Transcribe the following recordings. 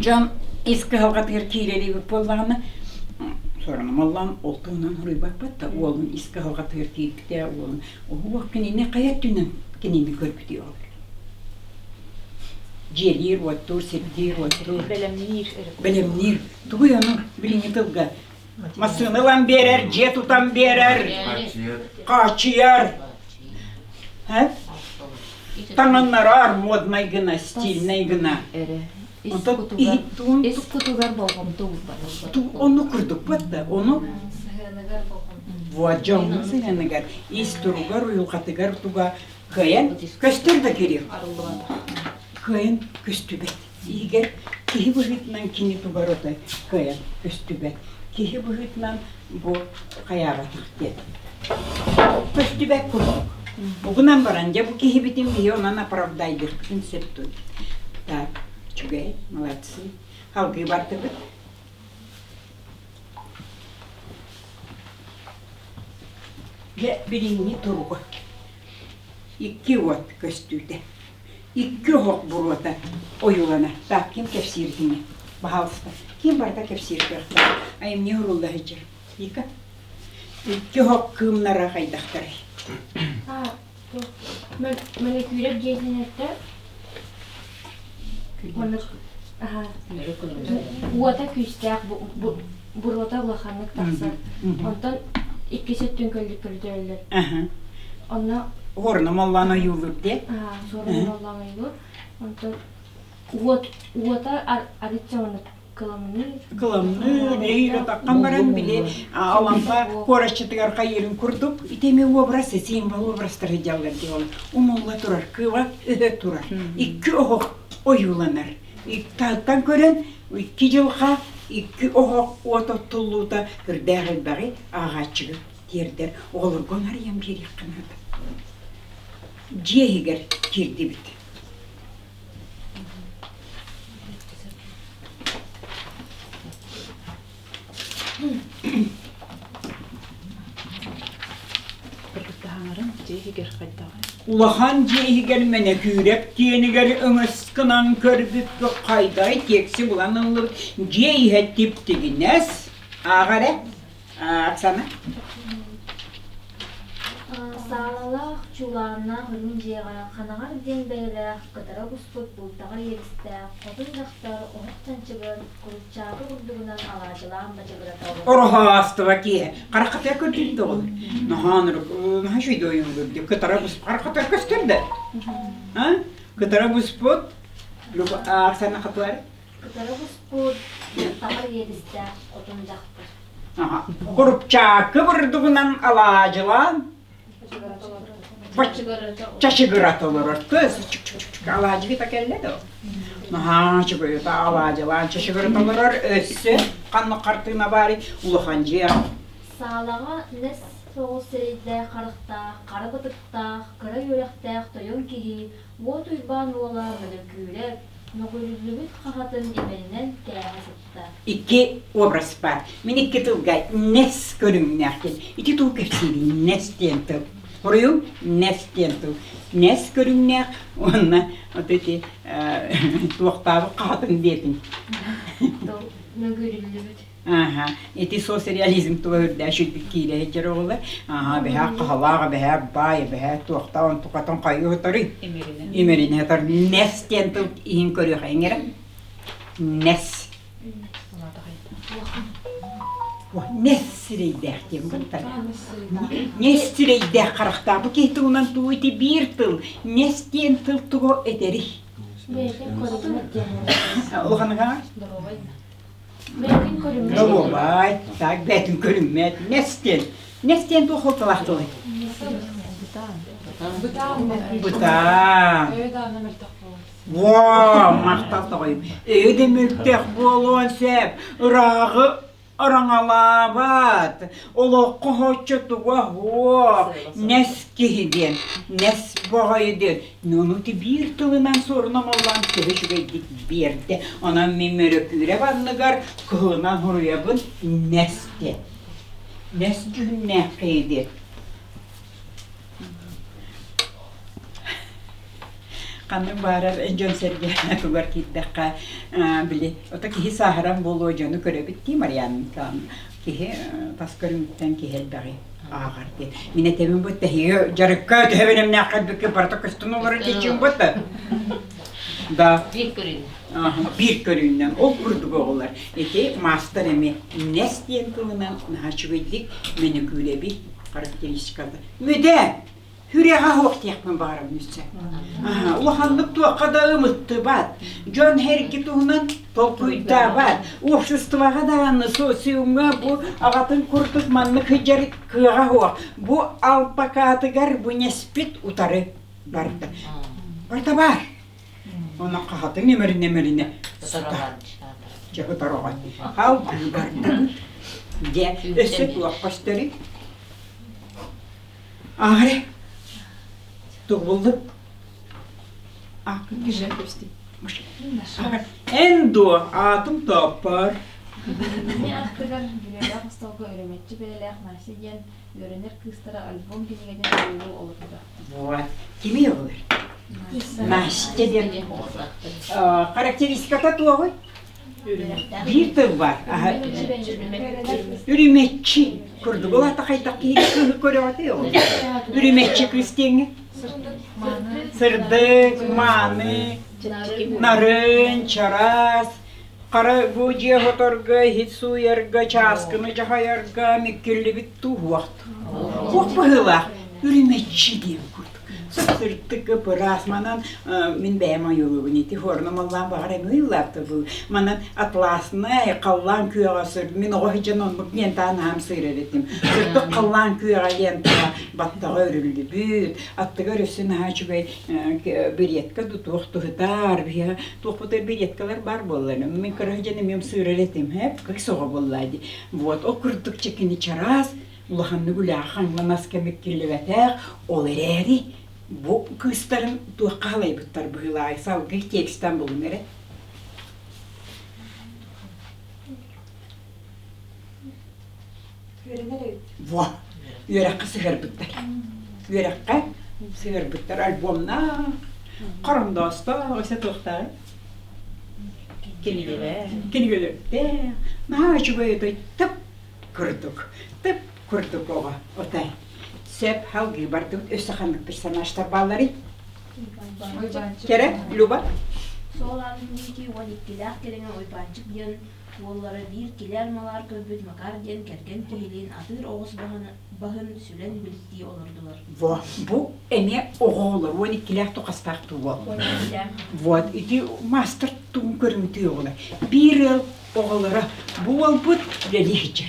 Дьон ис кыһалҕатыгар киирэр эбит буоллаҕына, сорунум оллоон ол туһунан суруйбаппыт да, уолун ис кыһалҕатыгар киирбитэ, уолун уһуох кинини хайа өттүнэн кинини көрбүтүй ол? Дьиэлиир, уоттуур, сирдиир, уоттуур. Бэлэмниир. Бэлэмниир. Тугуй ону билиҥҥи тылга? Массыына ылан биэрэр, дьиэ тутан биэрэр, хааччыйар. Таҥыннарар моднай гына, стильнай гына. Онтон Ис кутугар болҕомто уурбат. Ону курдукпат да, ону вот дьоҥҥун сыһыаныгар, ис туругар, уйулҕатыгар туга кыайан көстөр да кирил. Кыайан көстүбэт. Иһигэр киһи быһыытынан кини тугар отой кыайан көстүбэт. Киһи быһыытынан бу хайаабатах диэн. Көстүбэт курдук. Бугунан баран, дьэ бу киһибитин биһи онон оправдайдыахпытын сөп дуо? Так, үчүгэй, молодцы. Салгыы бардыбыт. Дьэ, билиҥҥи туруга. Икки уот көстүүтэ. Икки оһох буруота ойууланар. Так, ким кэпсиир итини? Баһаалыста. Ким барыта кэпсиир кыахтаах. Айымньы уһурулла сылдьар. Вика? Икки оһох кыымнара хайдахтарый? Мөлөкүүрэп дьиэтин өттө уота күүстээх буруота улаханнык тахсар. Онтон иккис өттүн көрдөрөллөр. Онно Уорна моллоон ойуулур диэ. Суорна моллоон ойуулур. Онтон уот уота арычча оннук кыламныыр. Кыламныыр, нэһиилэ таххан баран били Алампа куораччытыгар хайыырын курдук ити эмиэ образ, символ образтары дьаллар дии ол умулла турар, кыыва өһө турар. Икки оһох ойууланар. Таһыттан көрөн икки дьылҕа, икки оһох уот оттуллуута үрдээх элбэҕи ааҕааччыга тиэрдэр. Оҕолорго арыйан биэриэххэ наада. Дьиэ иһигэр киирдибит. Улахан дьиэ иһигэр Мэнэкүүрэп киэнигэр өҥөс гынан көрбүппүт хайдай тиэкси булан ыллыбыт. Дьиэ иһэ тип-тигинэс. Ааҕа эрэ. Оксана. Саалалаах, чуулааннаах үрүҥ дьиэҕэ ханаҕар диэн бэйэлээх, кытара буспут бултаҕар иэдэстээх хотун дьахтар оһох чанчыгын куруччаакы курдугунан алаадьылаан бачыгырата олорор. Ороһоостуба киэһэ. Хараххатыгар көрдүн да оҕолор. Наһаа наһаа үчүгэй ойуулуур дии. Кытара буспут. Хараххатыгар көстөр да? А? Кытара буспут. Оксана хатылар. Кытара буспут бултаҕар иэдэстээх хотун дьахтар. Курупчаакы бурдугунан алаадьылаан чачыгырата олорор. Көс алаадьыгыта кэллэ да Наһаа чугуйута алаадьылаан чачыгырата олорор. Өссө ханнык хартыына баарый улахан дьиэ. Саалаҕа нэс соҕус сирэйдээх харахтаах, хара бытыктаах, кыра үөрэхтээх тойон киһи Уот Уйбаан уола Мөлөкүүрэп мөҕүллүбүт хаһатын имэринэн кээһэ сытта. Икки образ баар. Мин икки тылга нэс көрүҥнээх диэн. Ити тыл кэпсиирин нэс диэн тыл. Хоруйум нэс диэн тыл. Нэс көрүҥнээх уонна вот эти туохтаабыт хаһатын диэтин. Тыл мөгүрүллүбүт. Аха, ити соцреализм тула үрдээ сүрбүт киирэ сылдьар оҕолор. Аха, бэһээ хаһалаах, бэһээ баай, бэһээ туохтаах, онтукатын хайыы сытарый? Имэринэ сытар. Нэс диэн тыл иһин көрүөххэйиҥ эрэ. Нэс. Нэс сирэйдээх диэн быттар. Нэс сирэйдээх харахтаах. Бу киһи туһунан тугу ити биир тыл. Нэс диэн тыл тугу этэрий? Бэйэтин көрүҥмэт диэн. Улаханыга? Доруобай, так бэйэтин көрүммэт. Нэс диэн. Нэс диэн туох суолталаах тылый? Бытаан. Во, махтал тоҕойум. Өйө да мөлтөх буолуон сөп. Ырааҕы араҥалаабат, олоххо соччо туга суох, нэс киһи диэн, нэс баҕайы диэн. Ону ити биир тылынан суорун омоллоон төһө үчүгэйдик биэрдэ. Онон мин Мөрөкүүрэп анныгар кыһылынан суруйабын нэс диэн. Нэс дьүһүннээх киһи диэн. Ханнык баарар дьон-сэргэ тугар киирдэххэ, били, ото киһи сааһыран буолуо дьону көрөбүт дии Марианна Николаевна. Киһи тас көрүҥүттэн киһи элбэҕи ааҕар диэн. Мин этэбин бу тэһиги дьарыкка төһө бэлэмнээх кэлбиккэ барыта көстөн олорор диэччиҥ бу да. Да. Биир көрүүнэн. Биир көрүүнэн. Ол курдук оҕолор. Ити маастар эми нэс диэн тылынан наһаа үчүгэйдик мөнүкүүлэбит характеристиката. Мүдэ! Сүрэҕэ суох диэхпин баҕарабын өссө. Улаханнык туохха да ымыттыбат, дьон эрги туһунан толкуйдаабат, обществоҕа даҕаны социумҥа бу аҕатын курдук маннык сылдьар кыаҕа суох. Бу алпакаатыгар бу нэспит утары барда. Барыта баар. Онон хаһатын эмэринэ-эмэринэ сытар. Дьэ утароҕой. Халгыы бардыбыт. Дьэ, өссө туох көстөрүй? Ааҕары тугу Эн дуо аатым тооппор. Кини аттыгар Бүлүүлээх остуолга үрүмэччи бэйэлээх Настя диэн үөрэнэр кыыстара альбом кинигэтин ойуулуу олордо. Вот. Кими олор? Настя диэн. Характеристиката туоҕуй? Биир тыл баар. Үрүмэччи курдук. Ол аата хайдах киһи кыыһы көрөҕүтүй ол? Үрүмэччи кыыс диэҥҥэ? Сырдык, мааны, нарын, чараас, хара бу дьиэ хоторго, иһит сууйарга, чааскыны дьаһайарга миккиллибит туһуох. Туох быһыылаах үрүмэччи диэн курдук. Сып-сырдык ыраас манан мин бэйэм ойуулуубун ити хуорна маллаан баҕар эмиэ ойуулаахта бу манан атласнай халлаан күөҕэ сыр мин оҕо сылдьан оннук диэн таан аһаам сыырар этим сырдык халлаан күөҕэ диэн тыла баттаҕа өрүллүбүт аттыгар өссө наһаа үчүгэй беретка ду туох туһутаар биһиэхэ туохпутугар береткалар баар буоллар мин кыра сылдьан эмиэ сыырар этим һэп кыыс оҕо буоллаа дии вот ол курдук чэкини чараас улаханнык үлэҕэ хаҥнанаска миккиллибэтэх, ол эрээри бу кыыстарын туохха халайбыттар быһыылаай салгыы текстан булун эрэ. Во, үөрэххэ сыһыарбыттар. Үөрэххэ сыһыарбыттар альбомнаах, хоронdoостоох, өсө туохтааҕый? Кинигэлэр. Кинигэлэрдээх. Наһаа үчүгэй отой тып курдук, тып курдук оҕо отой. Сөп халгыы бардыбыт өссө ханнык персонажтар баалларый? Кэрэ, Люба? Сол аанньыки уон иккилээх кэриҥэ Уйбаанчык диэн уоллара биир килээр малаар көрбүт Макар диэн кэргэн киһилиин атыыр оҕус баһын сүлэн билтии олордулар. Во, бу эмиэ оҕолор 12-лээх тухастаах туол. Вот, ити мастер тугун көрүҥүтүй оҕолор. Биир ыал оҕолоро бу уолбут үлэлии сылдьар.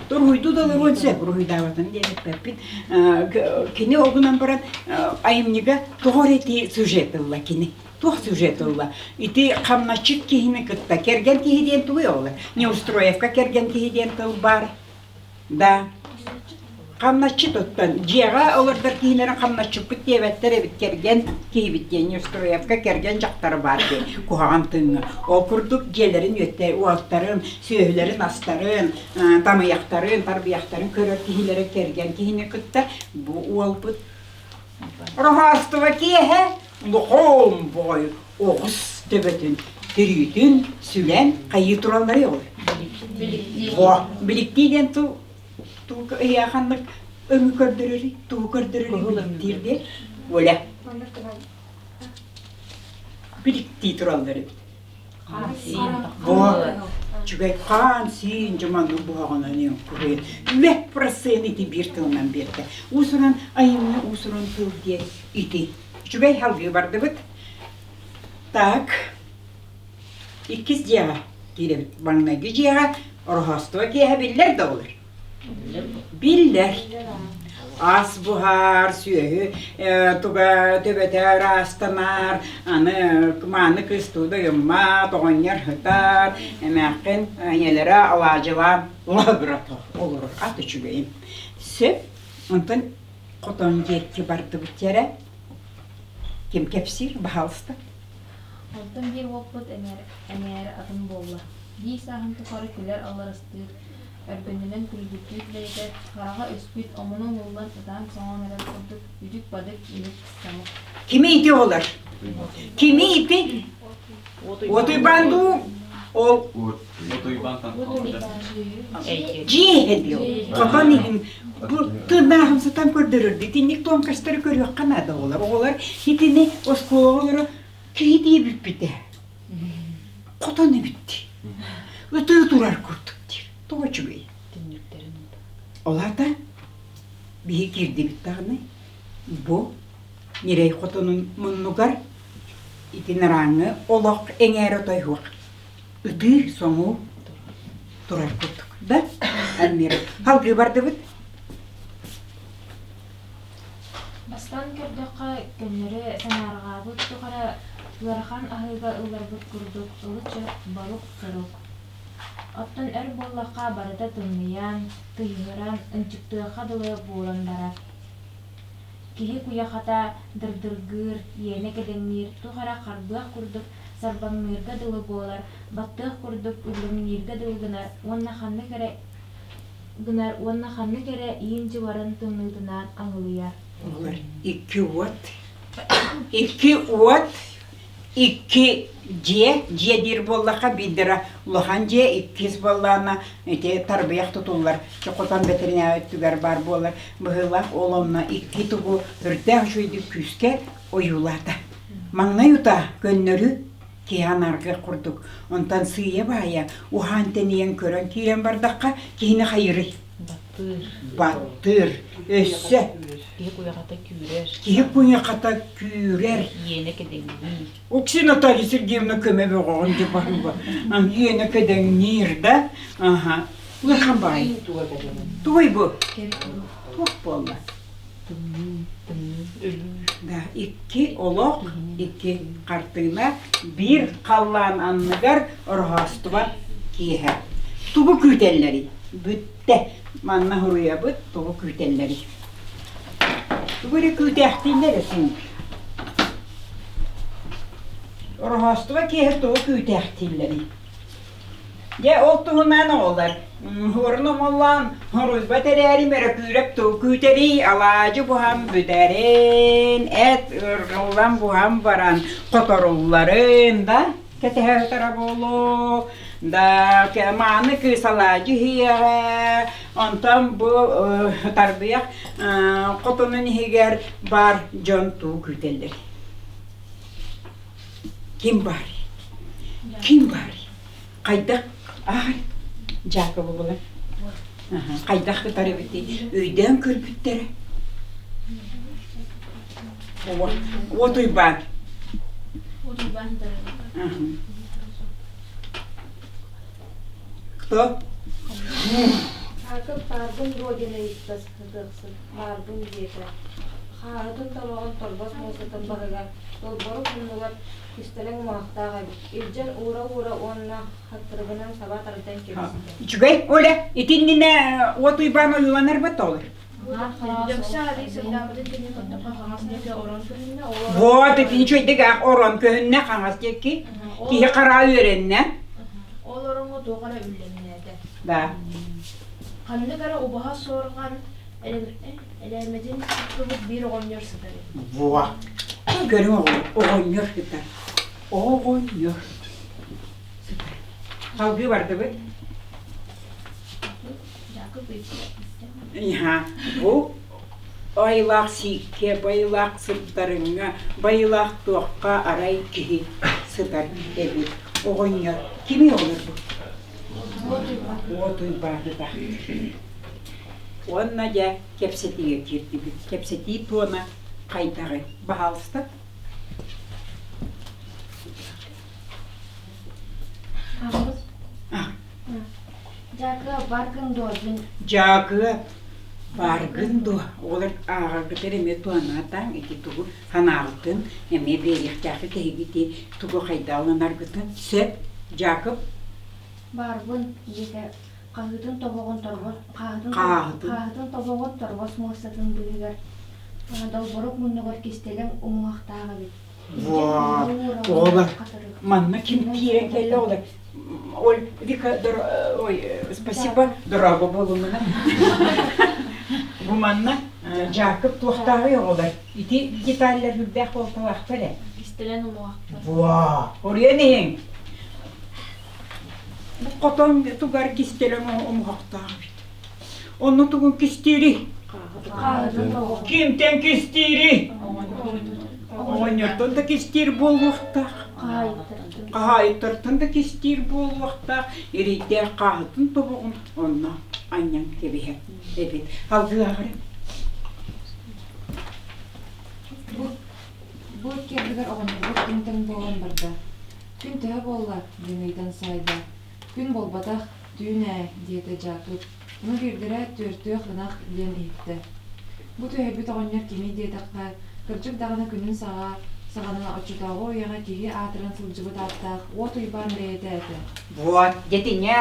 Уруһуйду да олоруон сөп, уруһуйдаабатын диэн эппэппин. Кини ол гынан баран айымньыга тоҕо эрэ ити сюжет ылла кини. Туох сюжет ылла? Ити хамначчыт киһини кытта кэргэн киһи диэн тугуй оҕолор? Неустроевка кэргэн киһи диэн тыл баар. Да. Хамначчыт оттон дьиэҕэ олордор киһилэрин хамначчыппыт диэбэттэр эбит кэргэн киһибит диэн Неустроевка кэргэн дьахтара баар диэн куһаҕан тыыҥҥа. Ол курдук дьиэлэрин үөттэ уолтарын, сүөһүлэрин астарын, тамыйахтарын, тарбыйахтарын көрөр киһилэрэ кэргэн киһини кытта бу уолбут Роһоостуба киэһэ лохоом бой оҕус төбөтүн тириитин сүлэн хайыы туралларый ол? Во, биликтии диэн тыл тугу ыйааханнык өҥү көрдөрөрүй, тугу көрдөрөрүй биликтиир диэн Оля. Биликтии тураллар эбит. Во, үчүгэй хаан-сиин дьомоннук буһаҕынан куһуйан үлэ процент ити биир тылынан биэрдэ. Уус-уран айымньы уус-уран тыл диэн ити. Үчүгэй салгыы бардыбыт. Так, иккис дьиэҕэ киирэбит. Маҥнайгы дьиэҕэ Ороһоостуо киэһэ биллэр да олор. Биллэр. Ас буһар, сүөһү туга төбөтө ыраастанар, аны мааны кыыс тугу гыммат, оҕонньор сытар, эмээххин ийэлэрэ алаадьылаан лаһыгырата олорор. Ат үчүгэйин. Сөп. Онтон хотон диэки бардыбыт эрэ. Ким кэпсиир, баһаалыста. Онтон биир уолбут эмээр атын буолла. Биир сааһын тухары күлэр алларастыыр. Өргөннөнөн күлбүттүүр бэйэтэ, хараҕа өспүт, омуна умуллан ытаан-соҥоон эрэр курдук үдүк-бадык имик-самык. Кими ити олар? Кими ити? От Уйбаан дуу? Ол дьиэ дио. Хотон иһин бу тыыннааҕын сытан көрдөрөр. Итинник тонкостары көрүөххэ наада оҕолор. Оҕолор итини оскуола оҕолоро киһи дии бүппүтэ. Хотон эбит. Ытыы турар курдук диир. Тоҕо үчүгэй? Ол аата биһи киирдибит даҕаны бу ньирэй хотонун муннугар ити нарааҥҥы олох эҥээрэ тойуох ытыы соҥуу турар курдук да Альмира салгыы бардыбыт Бастаан көрдөххө, көннөрү санаарҕаабыт тухары ыарахан аһыыга ылларбыт курдук ылы-чып, борук-сорук. Оттон өр буоллахха барыта тымныйан, тыйыһыран, ынчыктыахха дылы буолан барар. Киһи куйахата дырдыргыыр, иэнэ кэдэҥниир, туох эрэ харбыах курдук сарбаҥныырга дылы буолар, баттыах курдук үллэҥнииргэ дылы гынар уонна ханнык эрэ гынар уонна ханнык эрэ иин дьыбарын тымныытынаан аҥылыйар. Олор икки уот, икки уот, икки дьиэ, дьиэ диир буоллахха биирдэрэ улахан дьиэ, иккис буоллаҕына ити тарбыйах тутуллар, хотон бэтэринээр өттүгэр баар буолар быһыылаах, ол онно икки тугу үрдээх үчүгэйдик күүскэ ойуулаата. Маҥнай утаа көннөрү киһи анааргыах курдук, онтон сыыйа-баайа уһаан-тэнийэн көрөн киирэн бардахха киһини хайырый? Баттыыр. Баттыыр. Өссө. Киһи куйахата күүрэр. Киһи куйахата күүрэр. Иэнэ кэдэҥниир. Окси Наталья Сергеевна көмө бөҕөҕүн дьэ баһыыба. Иэнэ кэдэҥниир да. Аха. Улахан баай. Тугуй бу? Туох буолла? Да, икки олох, икки хартыына, биир халлаан анныгар ороһоостуба киэһэ. Тугу күүтэллэрий? Бүттэ. Манна суруйабыт, тугу күүтэллэрий? Тугу эрэ күүтээхтииллэр эсин. Ороһоостуба киэһэ тугу күүтээхтииллэрий? Дьэ, ол туһунан оҕолор уорун омоллоон хоруйбат эрээри Мөрөкүүрэп тугу күүтэрий, алаадьы буһан бүтэрин, эт ыргыллан буһан баран хоторулларын да кэтэһэ сытара буолуо, да мааны кыыс алаадьы иһиэҕэ, онтон бу тарбыйах хотонун иһигэр баар дьон тугу күүтэллэр? Ким баарый? Ким баарый? Хайдах аай Дьаакыбы булан хайдах ытар эбитий өйдөөн көрбүттэрэ. Уот Уйбаан. Кто? Дьаакып баарбын дуо диэн ыйытта сытыахсыт, баарбын диэтэ. Хааһытын тобоҕун торбос муостатын баһыгар Долборук муннугар кистэлэҥ умуһахтаах эбит, илдьэн уура-уура уонна хаттырыгынан саба тардан кэбистэ. Үчүгэй, Оля, итиннинэ Уот Уйбаан ойууланар бат оҕолор. Вот, итини үчүгэйдик аах орон көһүннэ хаҥас диэки. Киһи хараа үөрэннэ. Ол ороҥҥо туох эрэ үллэҥнээтэ. Да. Ханнык эрэ убаһа суорҕан Элээмэтин туттубут биир оҕонньор сытар эбит. Во! Көрүҥ оҕонньор сытар. Оҕонньор сытар. Салгыы бардыбыт. Иһа, бу айылаах сииккэ, байылаах сыптарыҥҥа, байылаах туохха арай киһи сытар эбит. Оҕонньор. Кими оҕонньор бу? Уот Уйбаатыта. Уонна дьэ кэпсэтиигэ киирдибит. Кэпсэтии туона хайдаҕый? Баһаалыста. Дьаакыа баргын дуо дьин Дьаакыа баргын дуо? Оҕолор ааҕаргытыгар эмиэ туһанаатаҥ ити тугу санааҕытын эмиэ биэриэхтээххит эһигити тугу хайдах ылынаргытын сөп Дьаакып Баарбын диэтэ хаһыытын тобоҕун торбос Хааһытын. хааһытын тобоҕун торбос муостатын быыһыгар долборук муннугар кистэлэҥ умуһахтаах эбит. Во, оҕолор, манна ким киирэн кэллэ оҕолор? Оль, Вика, ой, спасибо, дорого буолумуна. Бу манна Дьаакып туохтааҕый оҕолор? Ити деталлар үрдээх буолталаахтар ээ. Кистэлэн умуһахтар. Буа, оруйан иһиҥ. Бу хотон тугар кистэлэҥ умуһахтаах эбит. Онно тугун кистиирий? Кимтэн кистиирий? Оҕонньортон да кистиир буолуохтаах. Хаһаайыттартан да кистиир буолуохтаах. Ирийтэх хааһытын тобоҕун онно анньан кэбиһэр эбит. Алгыаҕар. Бу, бу икки ардыгар оҕонньорбут күн-тэҥ буолан барда. Күн төһө буолла? диэн ыйытан саайда. Күн буолбатах, түүн ээ, диэтэ Дьаакып. Ону биирдэрэ түөртүөх ынах диэн иһиттэ. Бу түһэрбит оҕонньор кимий диэтэххэ, кырдьык даҕаны күнүн саҕа саҕана оччотооҕу үйэҕэ киһи аатыран сылдьыбыт ааттаах Уот Уйбаан бэйэтэ этэ. Вот, дьэтиҥэ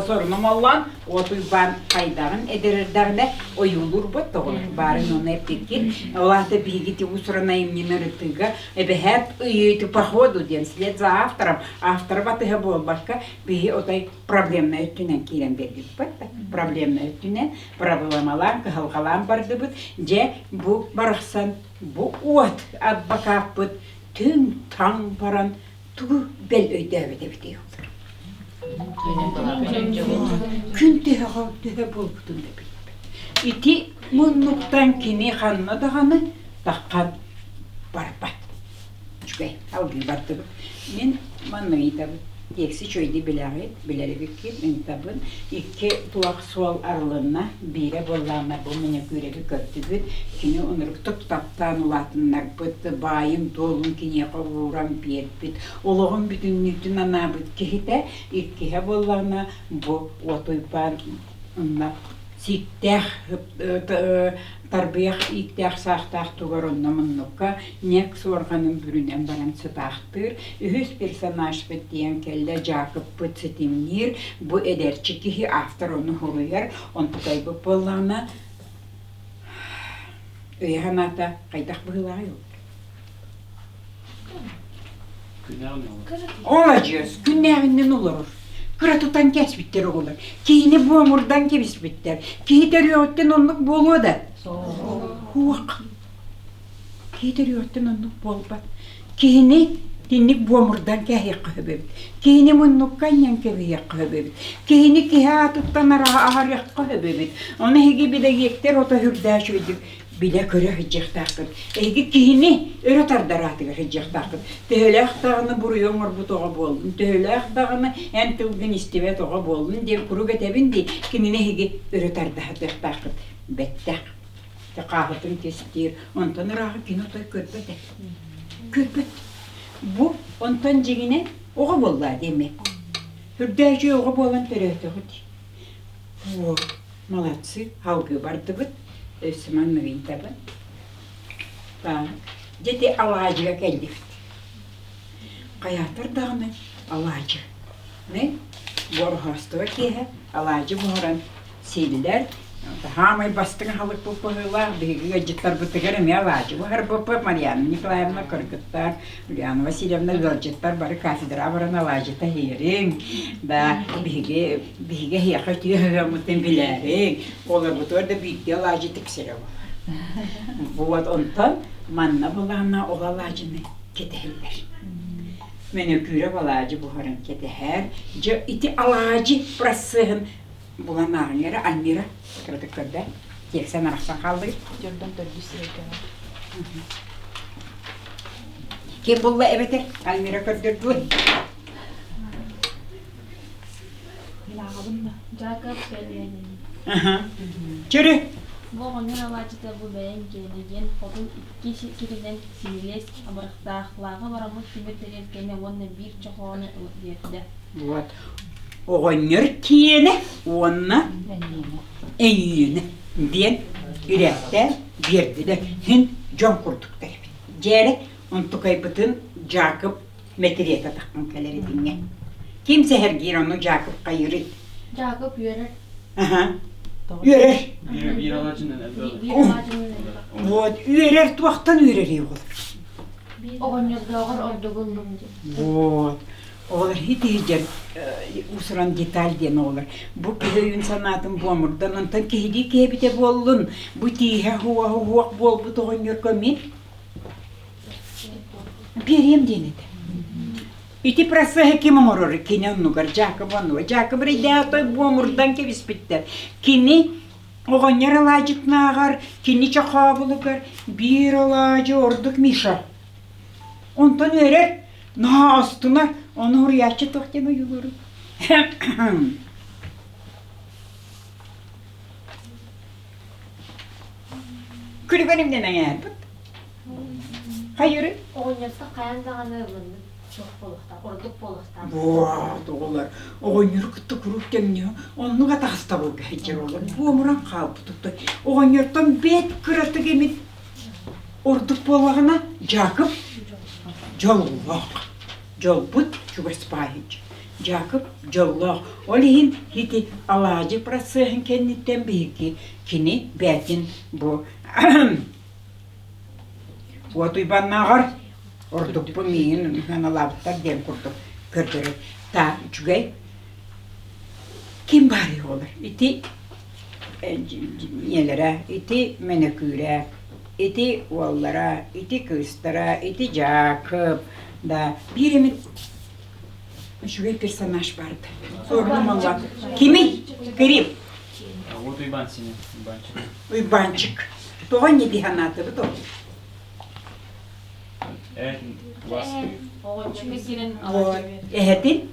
сорунум оллон Уот Уйбаан хайдаҕын эдэрэрдэҕинэ ойуулуурбут тоҕо баарын ону эппиккин. Ол аата биһиги ити уус-уран айымньыны ырытыыга эбэһээт ыйыыты походу диэн вслед за автором автора батыһа буолбакка биһи отой проблемнай өттүнэн киирэн биэрбиппит проблемнай өттүнэн проблемалаан кыһалҕалаан бардыбыт дьэ бу барахсан бу уот адвокаппыт түҥ-таҥ баран тугу бэл өйдөөбөт эбитий күн төһөҕө төһө буолбутун да билбэт ити муннуктан кини ханна даҕаны таххан барбат Үчүгэй, алгыы бардыбыт. Мин манна ыйытабын. Тиэкси үчүгэйдик билэҕит, билэр эбиккин, ыйытабын. Икки туох суол арылынна, биирэ буоллаҕына бу мэникүүрэби көрдүбүт. Кини онуруктук таптаан улаатыннарбыт, баайын-дуолун киниэхэ ууран биэрбит, олоҕун бүтүннүүтүн анаабыт киһитэ. Иккиһэ буоллаҕына бу Уот Уйбаан онно сииктээх тарбыйах ииктээх саахтаах тугар онно муннукка ньэк суорҕанын бүрүнэн баран сытаахтыыр. Үһүс персонажпыт диэн кэллэ Дьаакыппыт ситимниир. Бу эдэрчи киһи автор ону суруйар. Онтукайбыт буоллаҕына өйө-санаата хайдах быһыылааҕый ол? Оладьыас, күннээҕиннэн олорор. Кыра тутан кээспиттэр оҕолор. Киһини буомурдан кэбиспиттэр. Киһи төрүөҕүттэн оннук буолуо да? Суох. Киһи төрүөҕүттэн оннук буолбат. Киһини итинник буомурдан кээһиэххэ сөп эбит. Киһини муннукка анньан кэбиһиэххэ сөп эбит. Киһини киһи аатыттан аһарыахха сөп эбит. Ону эһиги билэгиэктэр ото үрдээх үчүгэйдик билэ-көрө сылдьыахтааххыт. Эһиги киһини өрө тардар аатыгар сылдьыахтааххыт. Төһөлөөх даҕаны буруйу оҥорбут оҕо буоллун, төһөлөөх даҕаны эн тылгын истибэт оҕо буоллун диэн куруук этэбин дии, кинини эһиги өрө тарда сатыахтааххыт. Бэттэх. Хааһытын кистиир, онтон ырааҕы кини отой көрбөт ээ. Көрбөт. Бу онтон дьиҥинэн оҕо буоллаа диэмэ. Үрдээчи оҕо буолан төрөөтөҕүт. Во, молодцы, алгыы бардыбыт. Өссө маннык ыйытабын. Так, дьэ ити алаадьыга кэллибит. Хайаатар даҕаны алаадьы. Борохоостуба киэһэ алаадьы буһаран сииллэр. Хаамай бастыҥ аһылыкпыт быһыылаах биһиги ыалдьыттарбытыгар эмиэ алаадьы буһарбыппыт. Марьяна Николаевна кыргыттар, Ульяна Васильевна ыалдьыттар бары кафедраҕа баран алаадьыта иһиэриҥ. Да, биһиги биһиги эһиэхэ үтүө сыһыаммытын билээриҥ. Олорбутугар да биирдии алаадьы тиксэрэ буолар. Вот онтон манна былаана ол алаадьыны кэтэһэллэр. Мөнөкүүрэ алаадьы буһарын кэтэһэр. Дьэ ити алаадьы процеһын булан ааҕыҥ эрэ Альмира кыратык көрдө. Тиэксэн арахсан хааллыгыт. Дьордон төрдүс сирэйгэ Ким булла эбэтэр Альмира көрдөрдүө. Мин ааҕабын да. Жакоб Кэлиэнин. Чөрү. Бу оҕонньор алаадьыта бу бэйэҥ киэнэ диэн хотун икки сиринэн синилиэс абырахтаах лааҕы бараммыт тимир тэриэлкэни уонна биир чохоону биэрдэ. Вот. Оҕонньор киэнэ уонна эйиэнэ диэн үрэхтээн биэрдилэр. Һин дьон курдуктар эбит. Дьээрэ онтукайбытын Дьаакып мэтириэтэ таххан кэлэр итинҥэ. Ким сэһэргиир ону Дьаакып хайыырый? Дьаакып үөрэр. Аха. Үөрэр. Биир алаадьынан элбэх. Биир алаадьынан элбэх. Вот үөрэр туохтан үөрэрий оҕолор? Оҕонньордооҕор ордугун диэн. Вот. Оҕолор итиһидьэр. уус-уран деталь диэн оҕолор. Бу киһи өйүн санаатын буомурдан, онтон киһилии киһи буоллун, бу тииһэ уох буолбут оҕонньорго мин биэриэм диэн этэ. Ити процеһы ким оҥорор? Кини оннугар, Дьаакып оннугар. Дьаакып эрэйдээх той буомурдан кэбиспиттэр. Кини оҕонньор алаадьытынааҕар, кини чохообулугар биир алаадьы ордук Миша. Онтон үөрэр, наһаа астынар, ону уруйааччы туох диэн ойуулууруй? Күлүгэн имнэн эҥээрбит. Хайыры? Оҕонньортон хайаан даҕаны маннык суох буолуохтаах, ордук буолуохтаах. Буот оҕолор, оҕонньору кытта куруук тэҥниһэ, оннук атаҕастабылга сылдьар оҕолор буомуран хаалбытыттан оҕонньортон бэт кыратык эмит ордук буоллаҕына Дьаакып дьоллоох. Дьолбут чугас баайыч. Дьаакып дьоллоох. Ол иһин ити алаадьы процеһын кэнниттэн биһиги кини бээтин бу Уот Уйбаннааҕар ордукпун миигин ыһыаналаабыттар диэн курдук көрдөрөр. Та үчүгэй. Ким баарый оҕолор? Ити ийэлэрэ, ити мөнөкүүрэ, ити уоллара, ити кыыстара, ити Дьаакып, да биир эмит үчүгэй персонаж баарда. Суорунум алла. Кимий? Кирилл. Вот Уйбан сине, Уйбанчик. Уйбанчик. Тоҕо инньэ дии санаатыбыт ол? Эһэтин?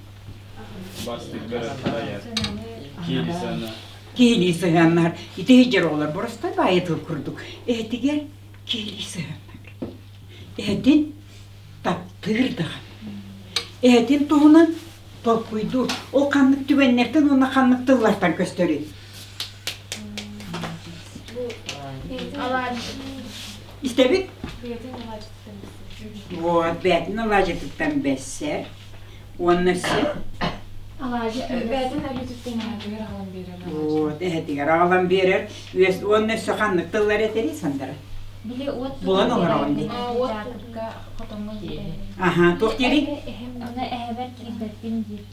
Киһилии сыһыаннаһар. Ити сылдьар оҕолор боростой баайы тыл курдук. Эһэтигэр киһилии сыһыаннаһар. Эһэтин таптыыр даҕаны. Эһэтин туһунан толкуйдуур. Ол ханнык түгэннэртэн уонна ханнык тыллартан көстөрүй? Истэбит? Вот, бээтин алаадьытыттан бэссэр. Уонна өссө? Бээтин өлүүтүттэн эһэтигэр аҕалан биэрэр. Вот, эһэтигэр аҕалан биэрэр. Уонна өссө ханнык тыллар этэрий Сандара? Булан олороҕун дии. Аха, туох диирий? Аны эһэбэр киирбэппин диир.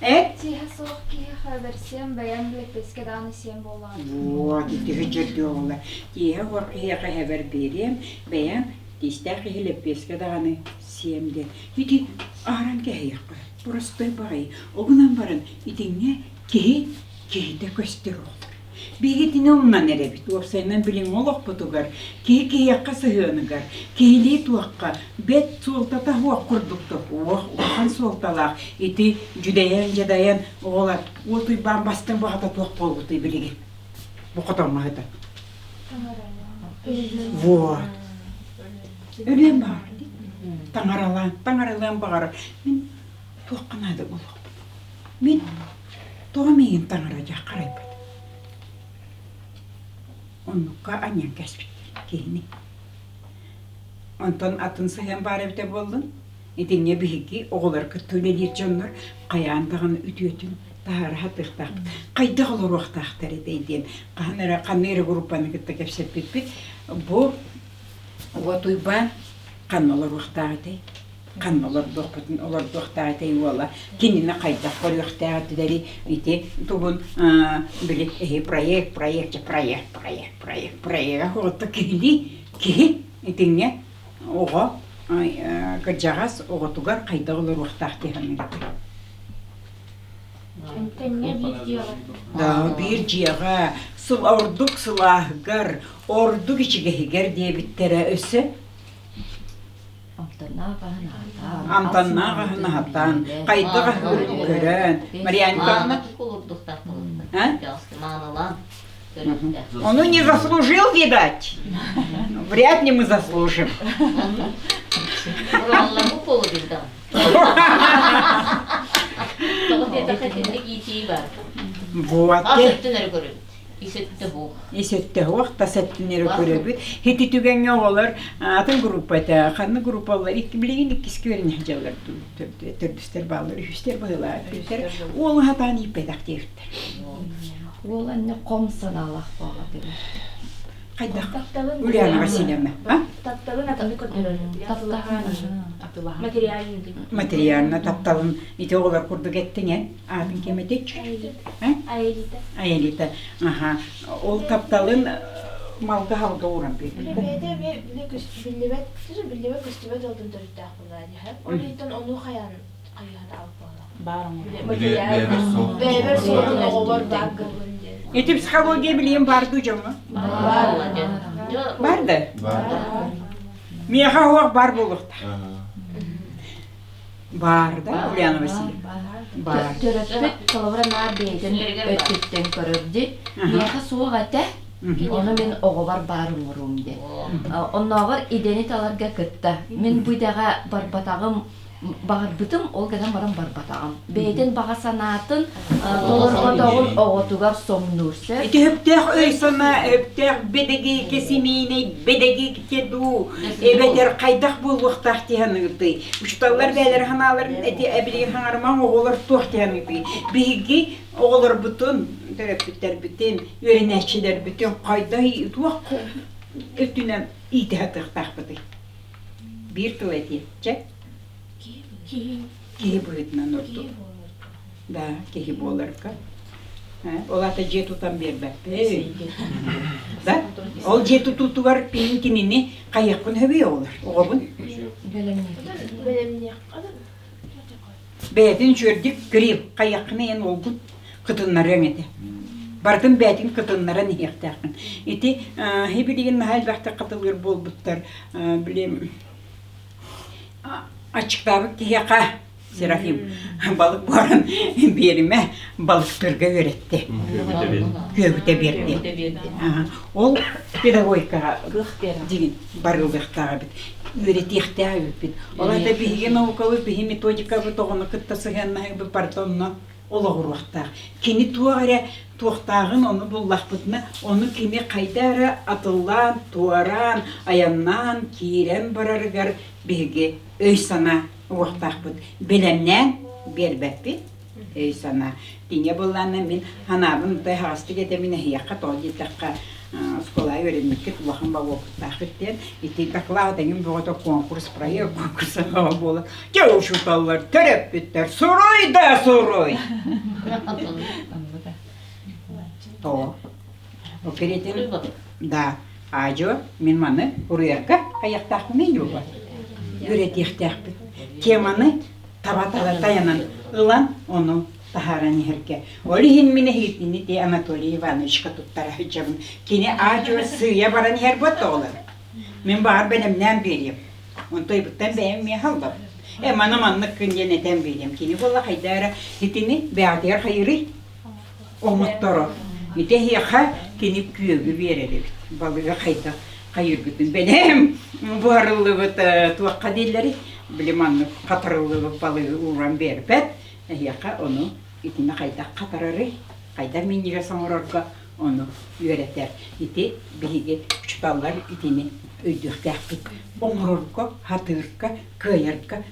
Э? Тииһэ суох киһиэхэ бэрсиэм бэйэм лэппиэскэ даҕаны сиэм буоллаҕа. Вот, ити дьөрдүө оҕолор. Тииһэ суох киһиэхэ эһэбэр биэриэм, бэйэм тиистээх киһи лэппиэскэ даҕаны сиэм диэн. Ити ааран кэһиэххэ, простой баҕайы. Ол гынан баран итинҥэ киһи киһитэ көстөр оҕолор. Биһиги итини умнан эрэбит. Уопсайынан билиҥҥи олохпутугар киһи киһиэхэ сыһыаныгар, киһилии туохха бэт суолтата суох курдук уох улахан суолталаах ити дьүдэйэн-дьадайан оҕолор уот уйбаан бастыҥ баҕата туох буолбутуй билигин бу хотоҥҥо сытан вот өлүөн баҕар таҥаралаан таҥаралыан баҕарар мин туохха наада буолуохпун мин Тоҕо миигин таҥара дьэ харайбат? Оннукка анньан кээспиттэр киһини. Онтон атын сыһыан баар эбитэ буоллун? Итиннэ биһиги оҕолор кытта үлэлиир дьоннор хайаан даҕаны үтүөтүн таһаара сатыахтаахпыт. Хайдах олоруохтаахтар этэй диэн хаһан эрэ ханна эрэ группаны кытта кэпсэппиппит. Бу Уот Уйбаан ханна олоруохтаах этэй? Ханна олордуохпутун олордуохтаах этэй уола кинини хайдах көрүөхтээх этилэрий ити тугун били эһи проект проект проект проект проект проега оҕото киһилии киһи итинҥэ оҕо кырдьаҕас оҕотугар хайдах олоруохтаах дии саныырым. Да, биир дьиэҕэ сыл ордук сылааһыгар, ордук ичигэһигэр диэбиттэрэ өссө Амтаннаах аһын аһатан, хайдах аһыырын көрөн, Марьяна Николаевна? Он не заслужил, видать. Вряд ли мы заслужим. Вот. Ис өттө суох, тас өттүн эрэ көрөбүт. Ити түгэҥҥэ оҕолор атын группа этэ. Ханна группалар билигин иккискэ үөрэнэ сылдьаллар төрдүстэр бааллар, үһүстэр быһыылаах. Уолу сатаан ииппэтэх диэбиттэр. Уол анне хом санаалаах буолла. Хайдах? Ульяна Васильевна, а? Тапталын атыны көрдөрөр. Атылаһан. Материальный. Материально тапталын ити оҕолор курдук эттиҥ эн? Аатын ким этич? Аэлита. Аэлита. Аха. Ол тапталын малга-халга ууран биэрбит. Бэйэтэ эмиэ биллибэт, биллибэт көстүбэт ыалтан төрүттээх буолла дии. Ол иһиттэн ону хайаан Баар оҥорор. Бэйэбэр суолун оҕобор баар буоллун диэн. Ити психология билиэн баар дуу дьоҥҥо? Бар да? Миэхэ оһох бар буолуохтаах. Бар да, Ульяна Васильевна? Бар. Төрөппүт холобура наар бэйэтин өттүттэн көрөр дии. Миэхэ суох этэ, ону мин оҕобор баар оҥоруом диэн. Оннооҕор идэни таларга кытта. Мин бу идэҕэ барбатаҕым баҕарбытым, ол гынан баран барбатаҕым. Бэйэтин баҕа санаатын толорботоҕун оҕотугар соҥнуур сөп. Ити өптөөх өй-санаа, өптөөх бэдэгиикэ семейнэй бэдэгиикэ дуу, эбэтэр хайдах буолуохтаах дии саныырдый? Учууталлар бэйэлэрэ санааларын эти эбилигин хаҥарымаҥ оҕолор туох дии саныырдый? Биһиги оҕолорбутун, төрөппүттэрбитин, үөрэнээччилэрбитин хайдах туох өттүнэн иитэ сатыахтаахпытый? Биир тыл этиэ. Чэ? Киһи быһыытынан ордук. Да, киһи буоларга. Ол аата дьиэ тутан биэрбэппин. Да? Ол дьиэ тутуутугар пиин кинини хайыахпын сөбүй оҕолор? Оҕобун? Бэйэтин үчүөрдүк Кирилл хайыаххына эн уолгун кытыннарыаҥ этэ. Барытын бэйэтин кытыннаран иһиэхтээххин. Ити билигин наһаа элбэхтик хатылыыр буолбуттар. Били аччыктаабыт киһиэхэ Серафим балык буһаран биэримэ балыктыырга үөрэттэ. Күөгүтэ биэрди. Ол педагогикаҕа дигин барыллыахтаах эбит. Үөрэтиэхтээх эбиппит. Ол аата биһиги наукабыт, биһи методикабыт оҕону кытта сыһыаннаһыыбыт барыта онно олоҕуруохтаах. Кини туох эрэ туохтааҕын ону буллахпытына, ону кини хайда эрэ атыллаан, туораан, айаннаан киирэн барарыгар биһиги өй-санаа уохтаахпыт. Бэлэмнээн биэрбэппит өй-санаа. Тиҥэ буоллаана мин санаабын тыһаҕастык этэмин эһиэхэ тоҕо диэтэххэ оскуолаҕа үөрэммиккит улахан болуоппуттааххыт диэн ити доклад эҥин бөҕөтө конкурс проект конкурса бөҕө буолан дьэ учууталлар төрөппүттэр суруй да суруй то Оперетин да аадьо мин маны уруйарга хайахтаахпыный юба үөрэтиэхтээхпит теманы таба тайанан ылан ону таһааран иһэргэ. Ол иһин мин эһигитини ти Анатолий Ивановичка туттара сылдьабын. Кини аа-дьуо сыыйа баран иһэр буолла Мин баҕар бэлэмнээн биэриэм. Онто ыйбыттан бэйэм эмиэ халлабын. Э, маны маннык күн диэн этэн биэриэм. Кини буолла хайда эрэ итини бэйэтигэр хайырый? Оҥотторо. Ити эһиэхэ кини күөгү биэрэр эбит. Балыга хайдах хайыргытын бэлэм буһарыллыбыт туохха дииллэрий? Били маннык хатарыллыбыт балыгы ууран биэрбэт. Эһиэхэ ону итини хайдах хатарарый, хайдах минньигэс оҥорорго ону үөрэтэр. Ити биһиги учууталлар итини өйдүөхтээхпит. Оҥорорго, хатыырга, кыайарга,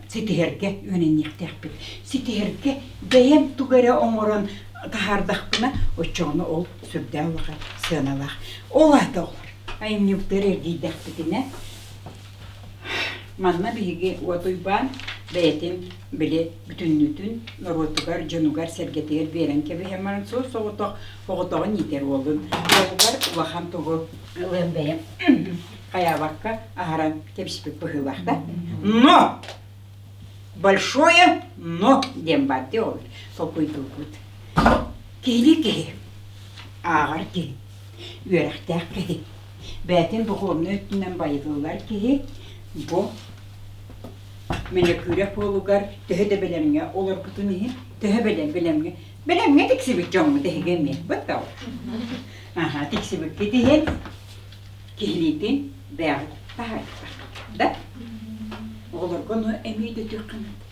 ситиһэргэ үөрэниэхтээхпит. Ситиһэргэ бэйэм тугу эрэ оҥорон таһаардахпына, оччоҕуна ол сүрдээх улахан сыаналаах. Ол аата олор. Айымньыбытыгар эргийдэхпитинэ, Манна биһиги Уот Уйбаан бэйэтин били бүтүннүүтүн норуотугар, дьонугар-сэргэтигэр биэрэн кэбиһэн баран суос-соҕотох оҕотоҕун иитэр уолун уолугар улахан тугу ылыан бэйэм хайаабакка аһаран кэбиспит быһыылаах да. Но! Большое но диэн баар дии ол толкуйдуурбут. Киһилии киһи, ааҕар киһи, үөрэхтээх киһи Бэйэтин духуобунай өттүнэн байытыллар киһи бу Мөлөкүүрэ суолугар төһө да бэлэмҥэ олорбутун иһин, төһө бэлэм бэлэмҥэ бэлэмҥэ тиксибит дьоҥҥут эһиги эмиэ быттал. Аха, тиксибиккит иһин киһилиитин бэйэҕит таһаарбыттар. Да? Оҕолорго ону эмиэ өйдөтүөххэ наада.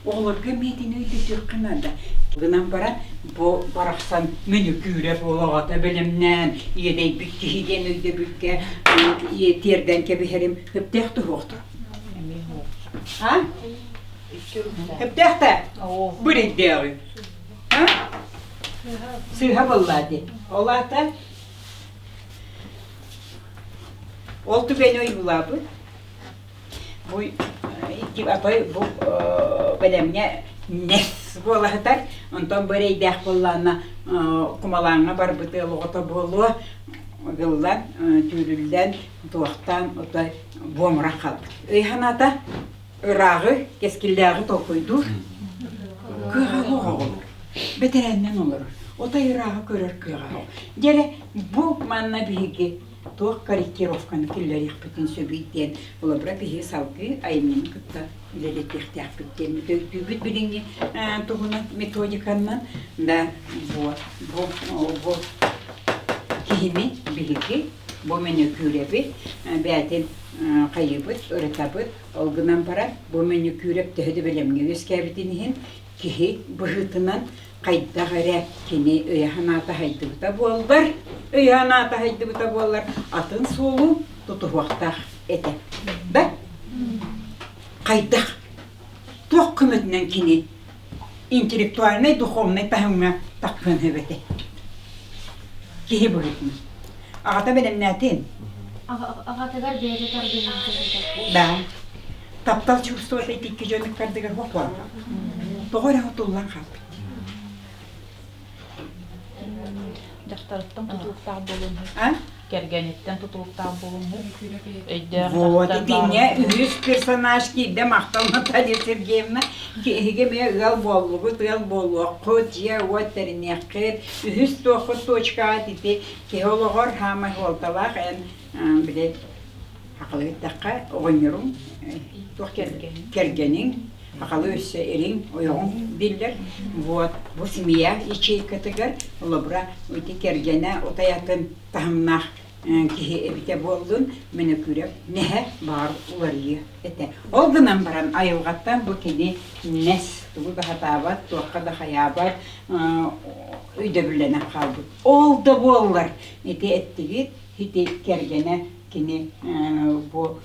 Оҕолорго эмиэтин өйдөтүөххэ наада. Гынан баран бу барахсан мүнүкүүрэ буолаҕата бэлэмнээн иэдэйбит киһи диэн өйдөбүлгэ тиэрдэн кэбиһэрим сөптөөх туһуохтур. А? Сөптөөх да? Бу эрэйдээҕи. А? Сыыһа буоллаа дии. Ол аата? Ол түгэни ойуулаабыт. Бу икки атай бу бэлэмҥэ нэс буола сытар. Онтон бу эрэйдээх буоллаҕына кумалааҥҥа барбыт ыал оҕото буолуо ыгыллан, түүрүллэн, туохтаан отой буомуран хаалбыт. Өй санаата ырааҕы, кэскиллээҕи толкуйдуур кыаҕа суох оҕолор. Бэтэрээнинэн олорор. Отой ырааҕы көрөр кыаҕа суох. Дьэ бу манна биһиги туох корректировканы киллэриэхпитин сөбүй диэн холобура биһиги салгыы айымньыны кытта үлэлэтиэхтээхпит диэн өйдүүбүт билиҥҥи туһунан методиканнан да бу бу киһини биһиги бу мөнөкүүрэби бээтин хайыыбыт ырытабыт ол гынан баран бу мөнөкүүрэп төһө да бэлэмҥэ үөскээбитин иһин киһи быһыытынан хайдах эрэ кини өйө-санаата хайдыбыта буоллар, өйө-санаата хайдыбыта буоллар, атын суолу тутуһуохтаах этэ. Да? Хайдах? Туох көмөтүнэн кини интеллектуальнай, духовнай таһымҥа таххыан сөп этэ? Киһи быһыытынан. Аҕата бэлэмнээтин? Аҕатыгар бэйэтэ тардыһан кэбитэ. Да. Таптал чувствует икки дьон ыккардыгар хоһуолла. Тоҕо эрэ туллан хаалбыт. Дьахтарыттан тутулуктаах буолуон сөп. Кэргэниттэн тутулуктаах буолуон сөп. Өйдөөх Вот итиннэ үһүс персонаж киирдэ махтал Наталья Сергеевна. Эһиги эмиэ ыал буоллугут, ыал буолуоххут, дьиэ-уот тэриниэххит. Үһүс туоххут точкаҕа ити киһи олоҕор хаамай суолталаах эн били Хахалы эттэххэ, оҕонньоруҥ туох кэргэниҥ, хахалы өссө эриҥ, ойоҕуҥ дииллэр. Вот бу семья ячейкатыгар холобура ити кэргэнэ утайатын таһымнаах киһи эбитэ буоллун, мөнөкүрэ нэһэ баар уларыйыа этэ. Ол гынан баран айылҕаттан бу кини нэс тугу да сатаабат, туохха да хайаабат өйдөбүллэнэн хаалбыт. Ол да буоллар ити эттигит ити кэргэнэ кини бу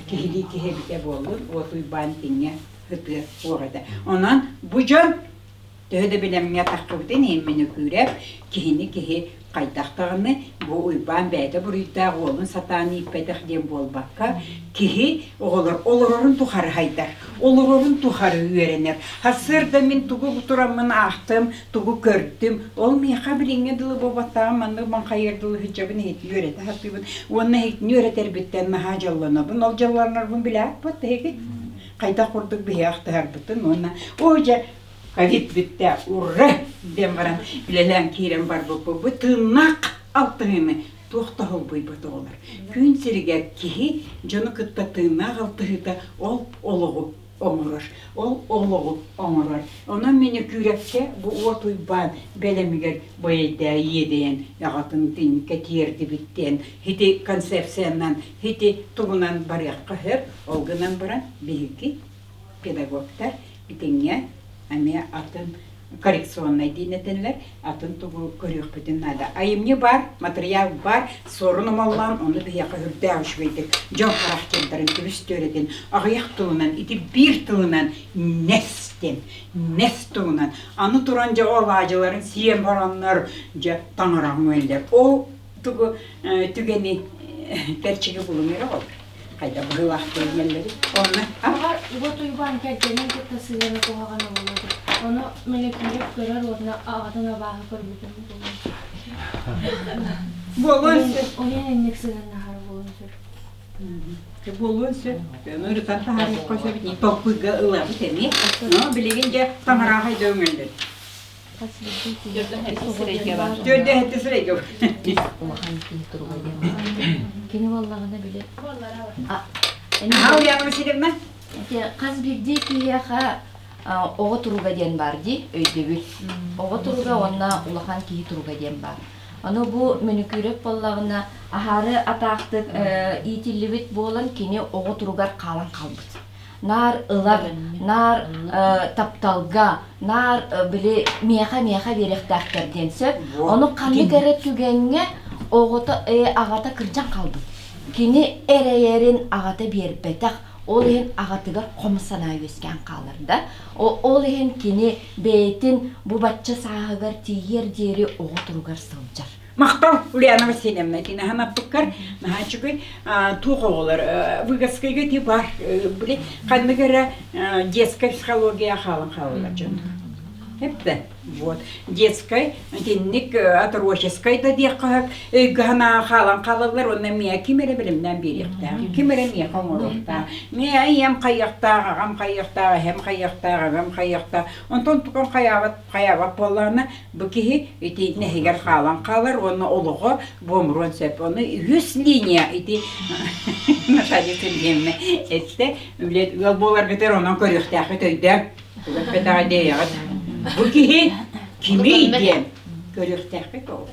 киһилии киһи эбитэ буоллун, Уот Уйбаан итинҥэ ытыа суох этэ. Онон бу дьон төһө да билэмҥэ таххыбытын иһин Мөнөкүүрэп киһини киһи хайдах даҕаны бу Уйбаан бэйэтэ буруйдаах уолун сатаан ииппэтэх диэн буолбакка киһи оҕолор олорорун тухары хайдар, олорорун тухары үөрэнэр. Сарсыарда мин тугу тураммын аахтым, тугу көрдүм, ол миэхэ билиҥҥи дылы буолбаттаҕым маннык маҥхайыар дылы сылдьабын иһитин үөрэтэ сатыыбын уонна иһитин үөрэтэрбиттэн наһаа дьоллонобун. Ол дьоллонорбун билээт эһиги хайдах курдук биһиги ахтыһарбытын уонна оо дьэ ковид бүттэ ура диэн баран үлэлээн киирэн барбыппыт бу тыыннаах алтыһыыны туох да холбуйбат оҕолор. Күн сиригэр киһи дьону кытта тыыннаах алтыһыыта ол олоҕу оҥорор. Ол олоҕу оҥорор. Онон Мөнөкүүрэпкэ бу Уот Уйбаан бэлэмигэр бойайдаа иэдэйэн аҕатын тинкэ тиэрдибит диэн ити концепциянан ити тугунан барыахха сөп. Ол гынан баран биһиги педагогтар итинҥэ эмиэ атын коррекционнай диэн этэллэр, атын тугу көрүөхпүтүн наада. Айымньы баар, матырыйаал баар, суорун омоллоон ону биһиэхэ үрдээх үчүгэйдик дьон харахтыырдарын түбүс түөрэтин аҕыйах тылынан, ити биир тылынан нэс диэн, нэс тылынан. Аны туран дьэ ол алаадьыларын сиэн бараннар дьэ таҥараҕын өллөр. Ол тугу түгэни кэрчиги булуҥ эрэ ол. Хайда быһыылаах диэннэллэри. Онно Аҕар Уот Уйбаан кэргэнин кытта сыһыана куһаҕан оҕолору. Ону Мөлөкүүрэп көрөр уонна аҕатын абааһы көрбүтүн булан. Буолуон сөп. Уйан инник сыһыаннаһар буолуон сөп. Буолуон сөп. Ону ырытан таһаарыахха сөп. Толкуйга ылабыт эмиэ. Но билигин дьэ таҥарааҕай да өҥөллөр. Төрдө сирэйгэ бар. Улахан киһи туруга диэн. Кини буоллаҕына били Аха Ульяна Васильевна? Хас биирдии киһиэхэ оҕо туруга диэн баар дии, өйдөбүл. Оҕо туруга уонна улахан киһи туруга диэн баар. Аны бу мөнүкүүрэп буоллаҕына аһаары атаахтык иитиллибит буолан кини оҕо туругар хаалан хаалбыт. Наар ылар, наар тапталга, наар били миэхэ-миэхэ биэриэхтээхтэр диэн сөп. Ону ханнык эрэ түгэҥҥэ оҕото аҕата кырдьан хаалбыт. Кини эрэйэрин аҕата биэрбэтэх, ол иһин аҕатыгар хом санаа үөскээн хаалар да. Ол иһин кини бэйэтин бу бачча сааһыгар тиийиэр диэри оҕо туругар сылдьар. Махтал, Ульяна Васильевна, тинаһан аппыккар наһаа үчүгэй туох оҕолор выгодскайга ти бар били ханнык эрэ детская психология хаалан хаалалар дьон. Эптэ. Вот. Детскай, итинник отроческай да диэххэ сөп, өйгө санаа хаалан хаалаллар уонна миэ ким эрэ билимнээн биэриэхтээх, ким эрэ миэхэ оҥоруохтаах. Миэ ийэм хайыахтаах, аҕам хайыахтаах, эһэм хайыахтаах, эбэм хайыахтаах. Онтон тукан хайаабат, хайаабат буоллаҕына, бу киһи ити нэһигэр хаалан хаалар уонна олоҕо буомуруон сөп. Ону үһүс линия ити Наталья Сергеевна эттэ, үлэ ыал буоларгытыгар онон көрүөхтээххит өйдөөн. Түгэппэтэҕэ диэйэҕит. Бу киһи кимий диэн көрүөхтээхпит ол.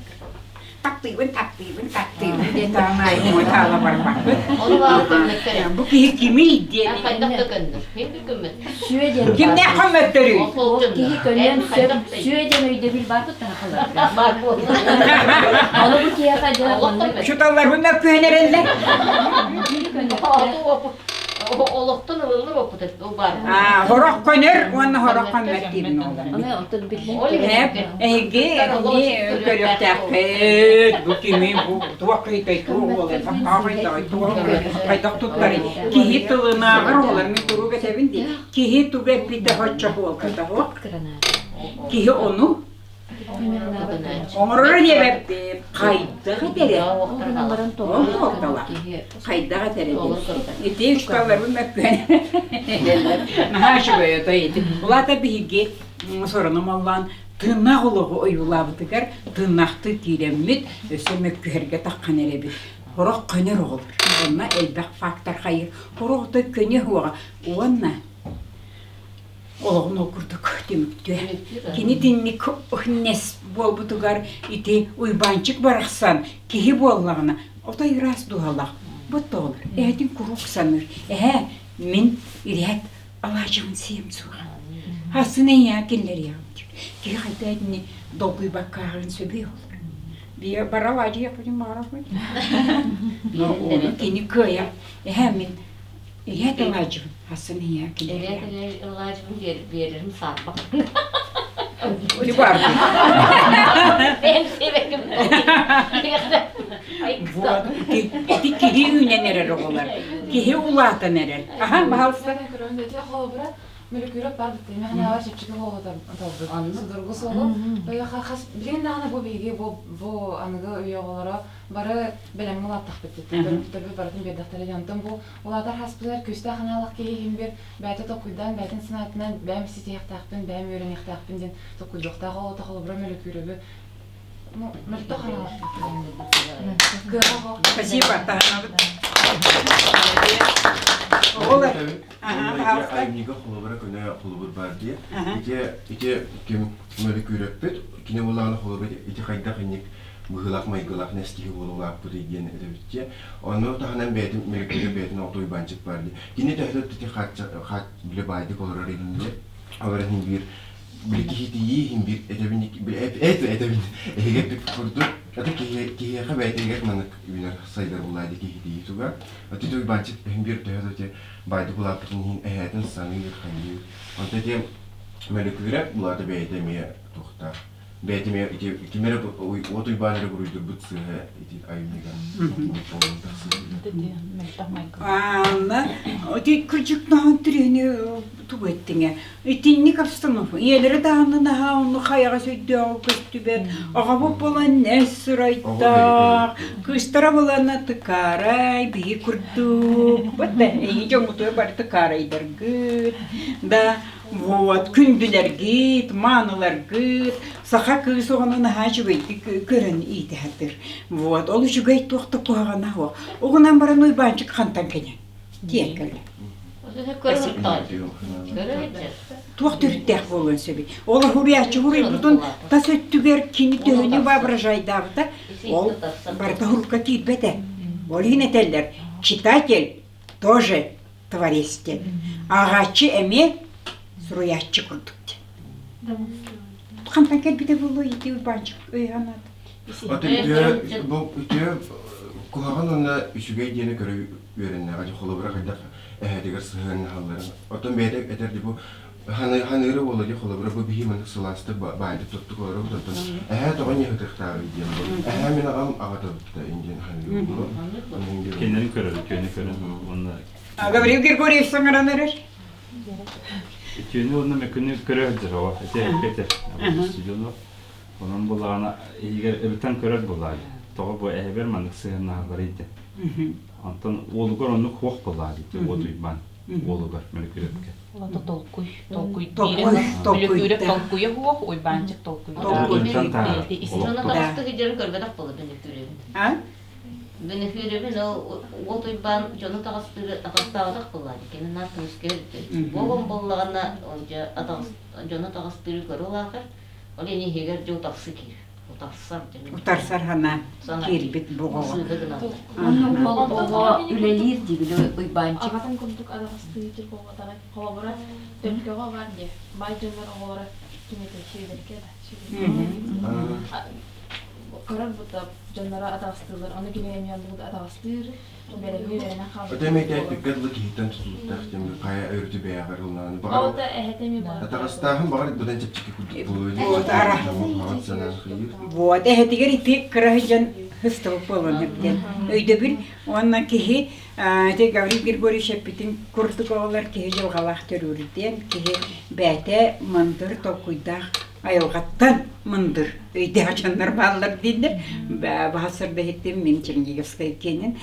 Таптыыбын, таптыыбын, таптыыбын диэн таҕын аайы муотаала барбаппыт. Бу киһи кимий диэн. Хайдах да көннөр. Мин bir көмөт. Сүө диэн Кимнээх көмөттөрүй? Киһи көнүөн сөп. Сүө диэн өйдөбүл бар бут Бар буолла. Ону бу киһиэхэ дьэ маннык Учуталларбын мөккүһэн эрэллэр. Киһи көнүөхтээх. Олохтон ылыллар опыт ол баар. Хорох көнөр уонна хорох көммөт диибин ол. Эһиги эһиги көрүөхтээххит бу кими бу туох кыйтай туох буолар хайдах туох хайдах туттарый киһи тылынааҕар олар мин турук этэбин дии киһи тугу эппитэ хоччо буолбата киһи ону Оҥороро диэбэппин, хайдах этэрэ? Ол Хайдах этэрэ диэн. Ити учууталларбын мөккүөн наһаа үчүгэй ото ити. Улаата биһиги сорону маллаан тыыннаах олоҕу ойуулаабытыгар тыыннаахтыы киирэммит, өссө мөккүһэргэ таххан эрэбит. Хорох көнөр оҕолор. Онно элбэх фактор хайыр. Хорох ото көнө уоҕа. Уонна олоҕун ол курдук түмүктүө. Кини итинник нэс буолбутугар ити Уйбаанчык барахсан киһи буоллаҕына отой ыраас дууһалаах боттоҕолор эһэтин куруук саныыр. Эһээ, мин ирээт алаадьыбын сиэм суоҕа. Хасын эйээ киллэриэҕим диир. Киһи хайда итини долгуйбакка ааҕыан сөбүй ол? Бие бара алаадьы яппытын баҕарабын. Но ону кини кыайар. Эһээ, мин Ийэ тылаадьыбын, хасын ийэ Ийэ тылаадьыбын биэрэрим саарбах. Ити баарбын. Бэйэм сиэбэкким. Вот, ити киһи үүнэн эрэр оҕолор. Киһи улаатан эрэр. Аха, баһалыста. Мөлөкүүрөп бар битти. Механавар чэпчэки буолута талбыт. Судургу суолу. Хас билигин даҕаны бу биһиги бу бу аныгы үйэ оҕолоро бары бэлэмҥэ улааттахпыт төрөппүттэрбит барытын биэрдэхтэрэ диэн. Онтон бу улаатар хаспытыгар күүстээх анаалах киһи иһин бир бэйэтэ толкуйдаан бэйэтин санаатынан бэйэм ситиһиэхтээхпин, бэйэм үөрэниэхтээхпин диэн толкуйдуохтаах оҕото холобура Мөлөкүүрөбү ну мөлтөх анаалах кыаҕа оҕо. Спасибо, таһынабыт. Оҕолор Айымньыга холобура көнө холобур баар дии. Ити ити ким Мөлөкүүрөппүт кини буоллаҕына холобура ити хайдах инник быһыылаах майгылаах нэс киһи буола улааппытый диэн этэбитчэ. Ону таһынан бэйэтин Мөлөкүүрэ бэйэтин оҕото Уйбаанчык баар дии. Кини төһө да ити хааччах били баайдык олорор иһиннэр, олорор иһин биир били киһитийии иһин биир этэбин эт этэбин эһиги эппит курдук аты киһи киһиэхэ бэйэтигэр маннык үүнэр сайдар булаа ди киһитийии туга. Ати Уйбаанчык иһин биир төһө да ити баайдык улааппытын иһин эһээтин саныыр, хайыыр. Онто ити Мөлөкүүрэ булаата бэйэтэ эмиэ туохтаах бэйэтэ эмиэ ити ким эрэ Уот Уйбаан эрэ буруйдурбут сыыһа ити айымньыга Аана, ити кырдьык наһаа интэриэһинэй тугу эттиҥэ. Итинник обстановка. Ийэлэрэ даҕаны наһаа онну хайаҕас өйдөөҕү көстүбэт. Аҕабыт буолан нэс сырайдаах, кыыстара буолан тыкаарай, биһи курдук. Вот да, эйи дьоҥҥутугар бары тыкаарайдаргыт. Да, Вот, күндүлэргит, мааныларгыт, саха кыыс оҕону наһаа үчүгэйдик көрөн иитэ Вот, ол үчүгэй туох да куһаҕана суох. Оҕунан баран Уйбаанчык хантан кэлэн тиэн кэллэ. Туох төрүттээх буолуон сөбүй? Ол уһуруйааччы уһуруйбутун тас өттүгэр кини төһөнү воображайдаабыта, ол барыта уһурукка киирбэтэ. Ол иһин этэллэр, читатель тоже творец диэн. Ааҕааччы эмиэ суруйааччы курдук диэн. Хантан кэлбитэ буолуо ити Уйбаанчык өй-санаата? Ата үтүө бу үтүө куһаҕан уонна үчүгэй диэни көрө үөрэннэҕэ дьэ холобура хайдах эһээтигэр сыһыаннаһалларын. Оттон бэйэтэ этэр ди бу Ханыыры буола дии холобура бу биһи маннык сылаастык баайдык тоттук олоробут оттон эһээ тоҕо ньыһытыахтааҕый диэн эһээ мин аҕам аҕатабытта индиэн ханыыр буолуо. Кинилэри көрөр, үтүөнү көрөр уонна Гаврил Григорьевич саҥаран эрэр. Үтүөнү уонна мөкүнү көрө сылдьар оҕо ити этэр студиону онон булаҕына иһигэр ырытан көрөр булаа тоҕо бу эһэбэр маннык сыһыаннаһалларый диэн онтон уолугар оннук хуох булаа дии уот уйбаан уолугар Мөлөкүрөпкө Олото толкуй, толкуй Мөлөкүрөп толкуйа хуох, Уйбаанчык толкуй. Дьоно таҕыстык идэрин көрбөтөх буола Мөлөкүрөбүн. Мөлөкүрөбүн ол уот Уйбаан дьону таҕыстыыры атастаабатах буоллаҕа кини наар көмүскэһэр үтү. Буолан буоллаҕына дьону таҕыстыыры көрө улаатар, ол иһигэр дьыл тахсы киир. Утарсар Утарсар хана киирбит бу оҕо. Ол оҕо үлэлиир дии Уйбаанчык. Аҕатын курдук адаҕастыы буолбатаҕай. Холобура, төлкөҕө бар диэ. Баай дьоннор оҕолоро ким этэ сүөдэркэ да Көрөр бута дьонноро атаҕастыыллар. Ону кини эмиэ оннук атаҕастыыр, бэлэмҥэ үөрэнэн хаалбыт. Ото эмиэ түккэ дылы киһиттэн тутулуктаах диэн хайа өрүтү бэйэҕэр ылнааны баҕар атаҕастааһын баҕар быдан чэпчэки курдук буолуо Вот эһэтигэр ити кыра сылдьан ыстыбыт буолуон диэн өйдөбүл уонна киһи ити Гаврил Григорьевич эппитин курдук оҕолор киһи дьылҕалаах төрүүр диэн киһи бэйэтэ мындыр толкуйдаах айылҕаттан мындыр өйдөөх дьоннор бааллар дииллэр. Баһасырда иһиттим мин Черниговскай киэнин,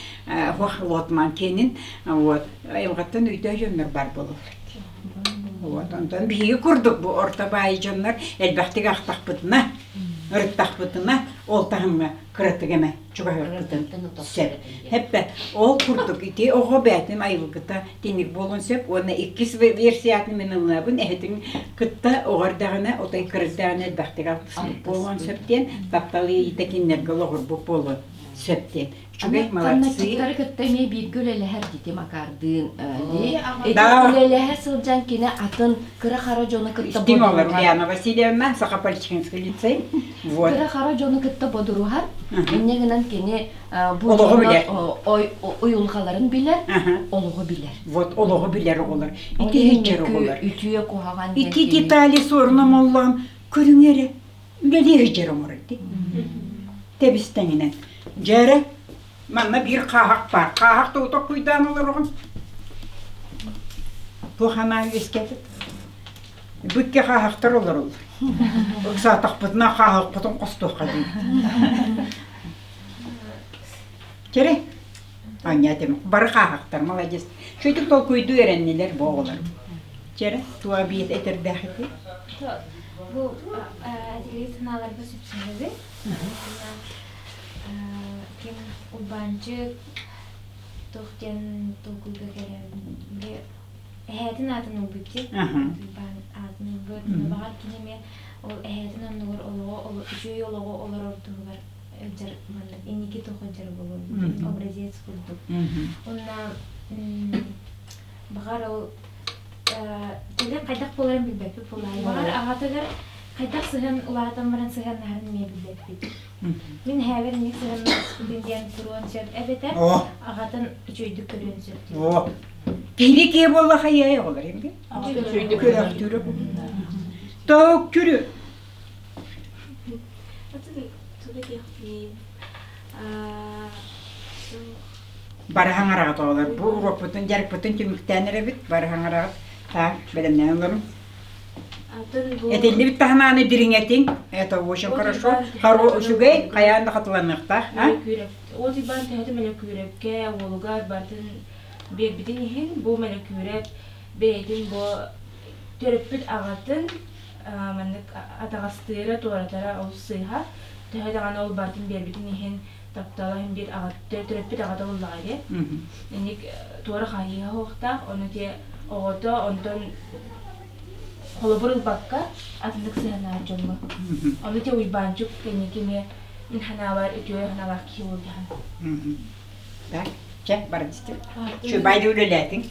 Хуах Лотман киэнин, вот айылҕаттан өйдөөх дьоннор баар буолаллар. Вот онтон биһиги курдук бу орто баай дьоннор элбэхтик ахтахпытына, ырыттахпытына ол таһымҥа кыратык эмэ чугаһыахпытын сөп. Хэппэ ол курдук ити оҕо бээтин айылгыта тиник буолуон сөп уонна иккис версиятын мин ылынабын эһэтин кытта оҕо эрдэҕинэ отой кыра эрдэҕинэ элбэхтик алтыспыт буолуон сөп диэн таптал иэйиитэ кинилэргэ олоҕурбут буолуон сөп диэн үчүгэй молодцы Хамначчыттары кытта эмиэ бииргэ үлэлэһэр дити Макардыын ити үлэлэһэ сылдьан кини атын кыра-хара дьону кытта Истиҥ олор Ульяна Васильевна Сахаполитехнический лицей вот кыра-хара дьону кытта бодоруһар инньэ гынан кини бу олоҕу билэр уйулҕаларын билэр олоҕу билэр вот олоҕу билэр оҕолор ити иһиччэр оҕолор үтүө куһаҕан ити детали суоруна моллоон көрүҥ эрэ үлэлиир дьэр оҥорор ди тэбистэҥинэн дьэрэ манна биир хааһах баар хааһах тугу куйдаан олороҕун туох анаа үөскээтит бу икки хааһахтар олороллор ыксаатахпытына хааһахпытын хостуохха диибит Кэрэ. Аня этим. Бары хааһахтар, молодец. Шөйтүк толкуйдуу эрэннилэр бу оҕолор. Чэрэ, туа биит этэрдээх ити. Бу этилии санааларга сөпсөһөбүн. Ким Урбаанчык туох диэн толкуйга кэлэн эһээтин аатын ылбыт дии. Урбаан аатын ылбыт. Баҕар кини эмиэ ол эһээтин оннугар олоҕу үчүгэй олоҕу олорор туһугар дьар маннык инники туох дьар буолуон образец курдук уонна баҕар ол кэлин хайдах буоларын билбэппит буолаайы баҕар аҕатыгар хайдах сыһыан улаатан баран сыһыаннаһарын эмиэ билбэппит мин эһээбэр инник сыһыаннаспытын диэн туруон сөп эбэтэр аҕатын үчүгэйдик көрүөн сөп Киһи киһи буолла хайыай оҕолор эмби көрөхтүүрү тоокчүрү Бары хаҥараҕыт оҕолор бу уруокпутун дьарыкпытын түмүктээн эрэбит бары хаҥараҕыт так бэлэмнээн олорун Этиллибит таһынааны дириҥэтиҥ это очень хорошо хоро үчүгэй хайаан да хатыланыахтаах Уот Уйбаан төһөтө Мөлөкүүрэпкэ уолугар барытын биэрбитин иһин бу Мөлөкүүрэп бэйэтин бу төрөппүт аҕатын маннык атаҕастыыра, туоратара олус сыыһа. Төһө даҕаны ол барытын биэрбитин иһин таптала иһин биир аҕа төрөппүт аҕата буоллаҕа дии. Инник туора хаһыыһа суохтаах, ону те оҕото онтон холобур ылбакка атыннык сыһыаннаах дьоҥҥо. Ону те Уйбаанчык кэнники эмиэ мин санаабар үтүө санаалаах киһи буолдаҕын. Так, чэ, бардыстым. Чубайды үлэлээтиҥ.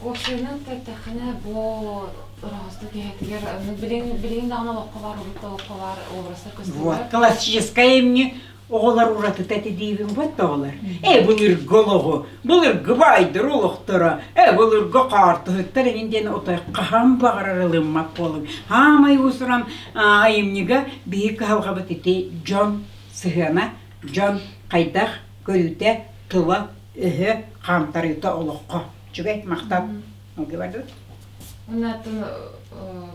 Уопсайынан эттэххинэ, бу Ороһоосто киһитигэр билигин даҕаны олоххо баар, урут да олоххо баар образтар көстөллөр. Вот, классическая имни. Оҕолор уратыта ити диибин буотта оҕолор. Ээ былыргы олоҕу, былыргы баайдар олохторо, ээ былыргы хаартыһыттар эҥин диэн отой хаһан баҕарар ылыммат буолуҥ. Хаамай уусуран айымньыга биһи кыһалҕабыт ити дьон сыһыана, дьон хайдах көрүүтэ, тыла, өһө, хаамтарыыта олоххо. Үчүгэй, махтал. Алгыы бардыбыт. Уонна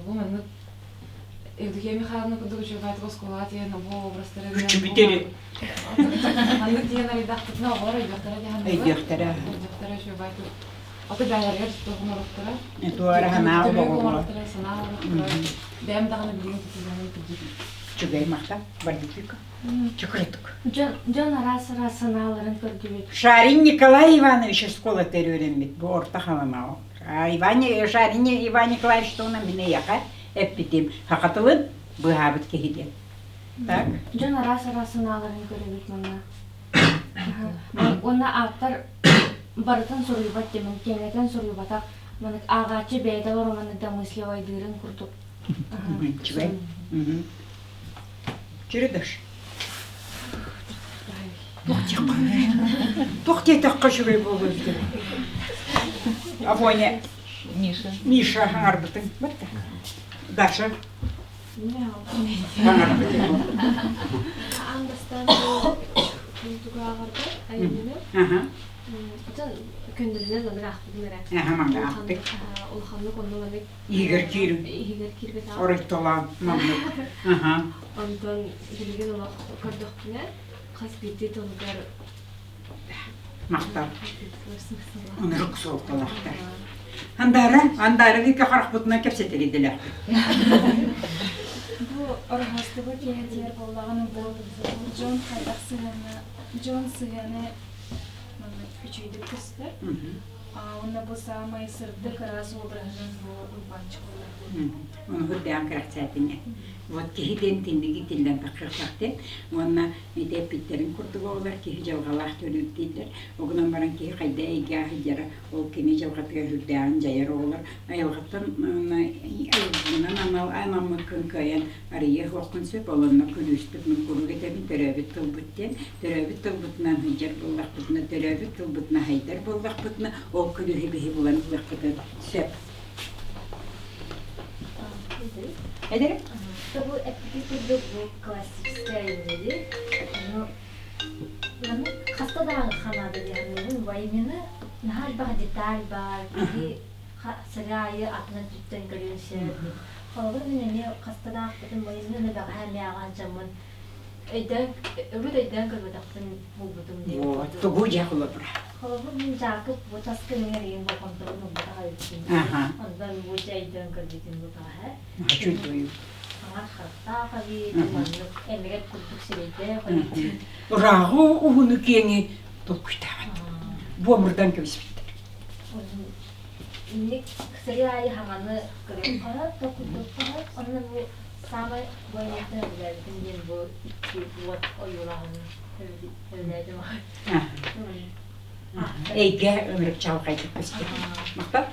бу маннык Евдокия Михайловна курдук үчүгэйдик оскуолаҕа тиийэн бу образтары Үчүбүтэри. Маннык тиийэн арыйдахпытына оҕолор өйдүөхтэрэ диэн Өйдүөхтэрэ. Өйдүөхтэрэ үчүгэйдик. Аты бэйэлэригэр туох оҥоруохтара. Туора санаа оҕолоро. Санаа оҥоруохтара. Бэйэм даҕаны билигин тутулланан кырдьык. Үчүгэй махтал. Барбитика. Чукрытык. Дьон, дьон араас-араас санааларын көрдүбүт. Шарин Николай Иванович оскуолатыгар үөрэммит. Бу Орто Халымаҕа. Иван, Шарин Иван Николаевич туһунан мин эйиэхэ эппитим. Саха тылын быыһаабыт киһи диэн. Так. Дьон араас-араас санааларын көрөбүт манна. Уонна ааптар барытын суруйбат диэмин, киэҥэтэн суруйбатах. Маннык ааҕааччы бэйэтэ олорон маннык домысливайдыырын курдук. Үчүгэй. Чередаш. Туох диэтэххэ үчүгэй буолуо эбитэ. Афоня. Миша. Миша хаҥарбытыҥ. Батта. Даша. Хаҥарбытыҥ. Аан бастаан тугу ааҕарбар айымньыны Отон көннөрүнэн маннык аахпытым эрэ. Аха, маннык аахтык. Улаханнык онно маннык Иһигэр киирин. Иһигэр киирбэтэх. Оройтолоон маннык. Аха. Онтон билигин олох көрдөхпүнэ хас биирдии тылыгар Махтал. Ынырык суолталаахтар. Андаара, андаара диэки харахпытынан кэпсэтэр идэлээхпит. Бу ороһоостубу киэһэтигэр буоллаҕына бу дьон хайдах сыһыана, дьон сыһыана маннык үчүгэйдик көстөр. Уонна бу саамай сырдык ыраас обраһынан бу Уйбаанчык буолар. Ону үрдээн кэрэхсээтиҥ. Вот киһи диэн тинниги тиллэн таххыахтаахтын уонна ити эппиттэрин курдук оҕолор киһи дьылҕалаах төрүүр дииллэр. Ол гынан баран киһи хайда эйгэ сылдьара ол кини дьылҕатыгар үрдээҕин дьайар оҕолор айылҕаттан айылҕанан анал анаммыккын кыайан арыйыах уоххун сөп ол онно күлүүспүт мин куруук этэбин төрөөбүт тылбыт диэн төрөөбүт тылбытынан сылдьар буоллахпытына төрөөбүт тылбытынан хайдар буоллахпытына ол күлүүһү биһи булан ылыахпытын сөп Эдэр? Бу эппити курдук бу классическай айымньы Ону маннык хаста даҕаны ханаада диэхиннибин войнаны наһаа элбэх деталь баар киһи сыры аайы атынан түттэн көрүөн сөп. Холобур мин эмиэ хаста да аахпытым войнаны бэҕэһээ эмиэ ааҕа сылдьаммын өйдөөн урут өйдөөн көрбөтөхпүн булбутум диэн Вот, тугу дьэ холобура? Холобур мин Жакып бу тас көрүҥэр ийэм болҕомтобун ылбатах эбиппин. Онтон бу дьэ өйдөөн көрбүтүм бу бэҕэһээ. Чуйдуйу. Аҥар харахтаах эбит, маннык эмэгэт курдук сирэйдээх эбит. Ырааҕы уһуну киэҥи толкуйдаабат. Буомурдан кэбиспиттэр. Инник сыры аайы хаҥаны көрүөххэ, толкуйдуохха, онно бу саамай бойумуттан өбүлээбитим диэн бу икки уот ойуулааһын өбүлээтим Эйгэ ынырык чаҕылхайдык көстөр. Махтал.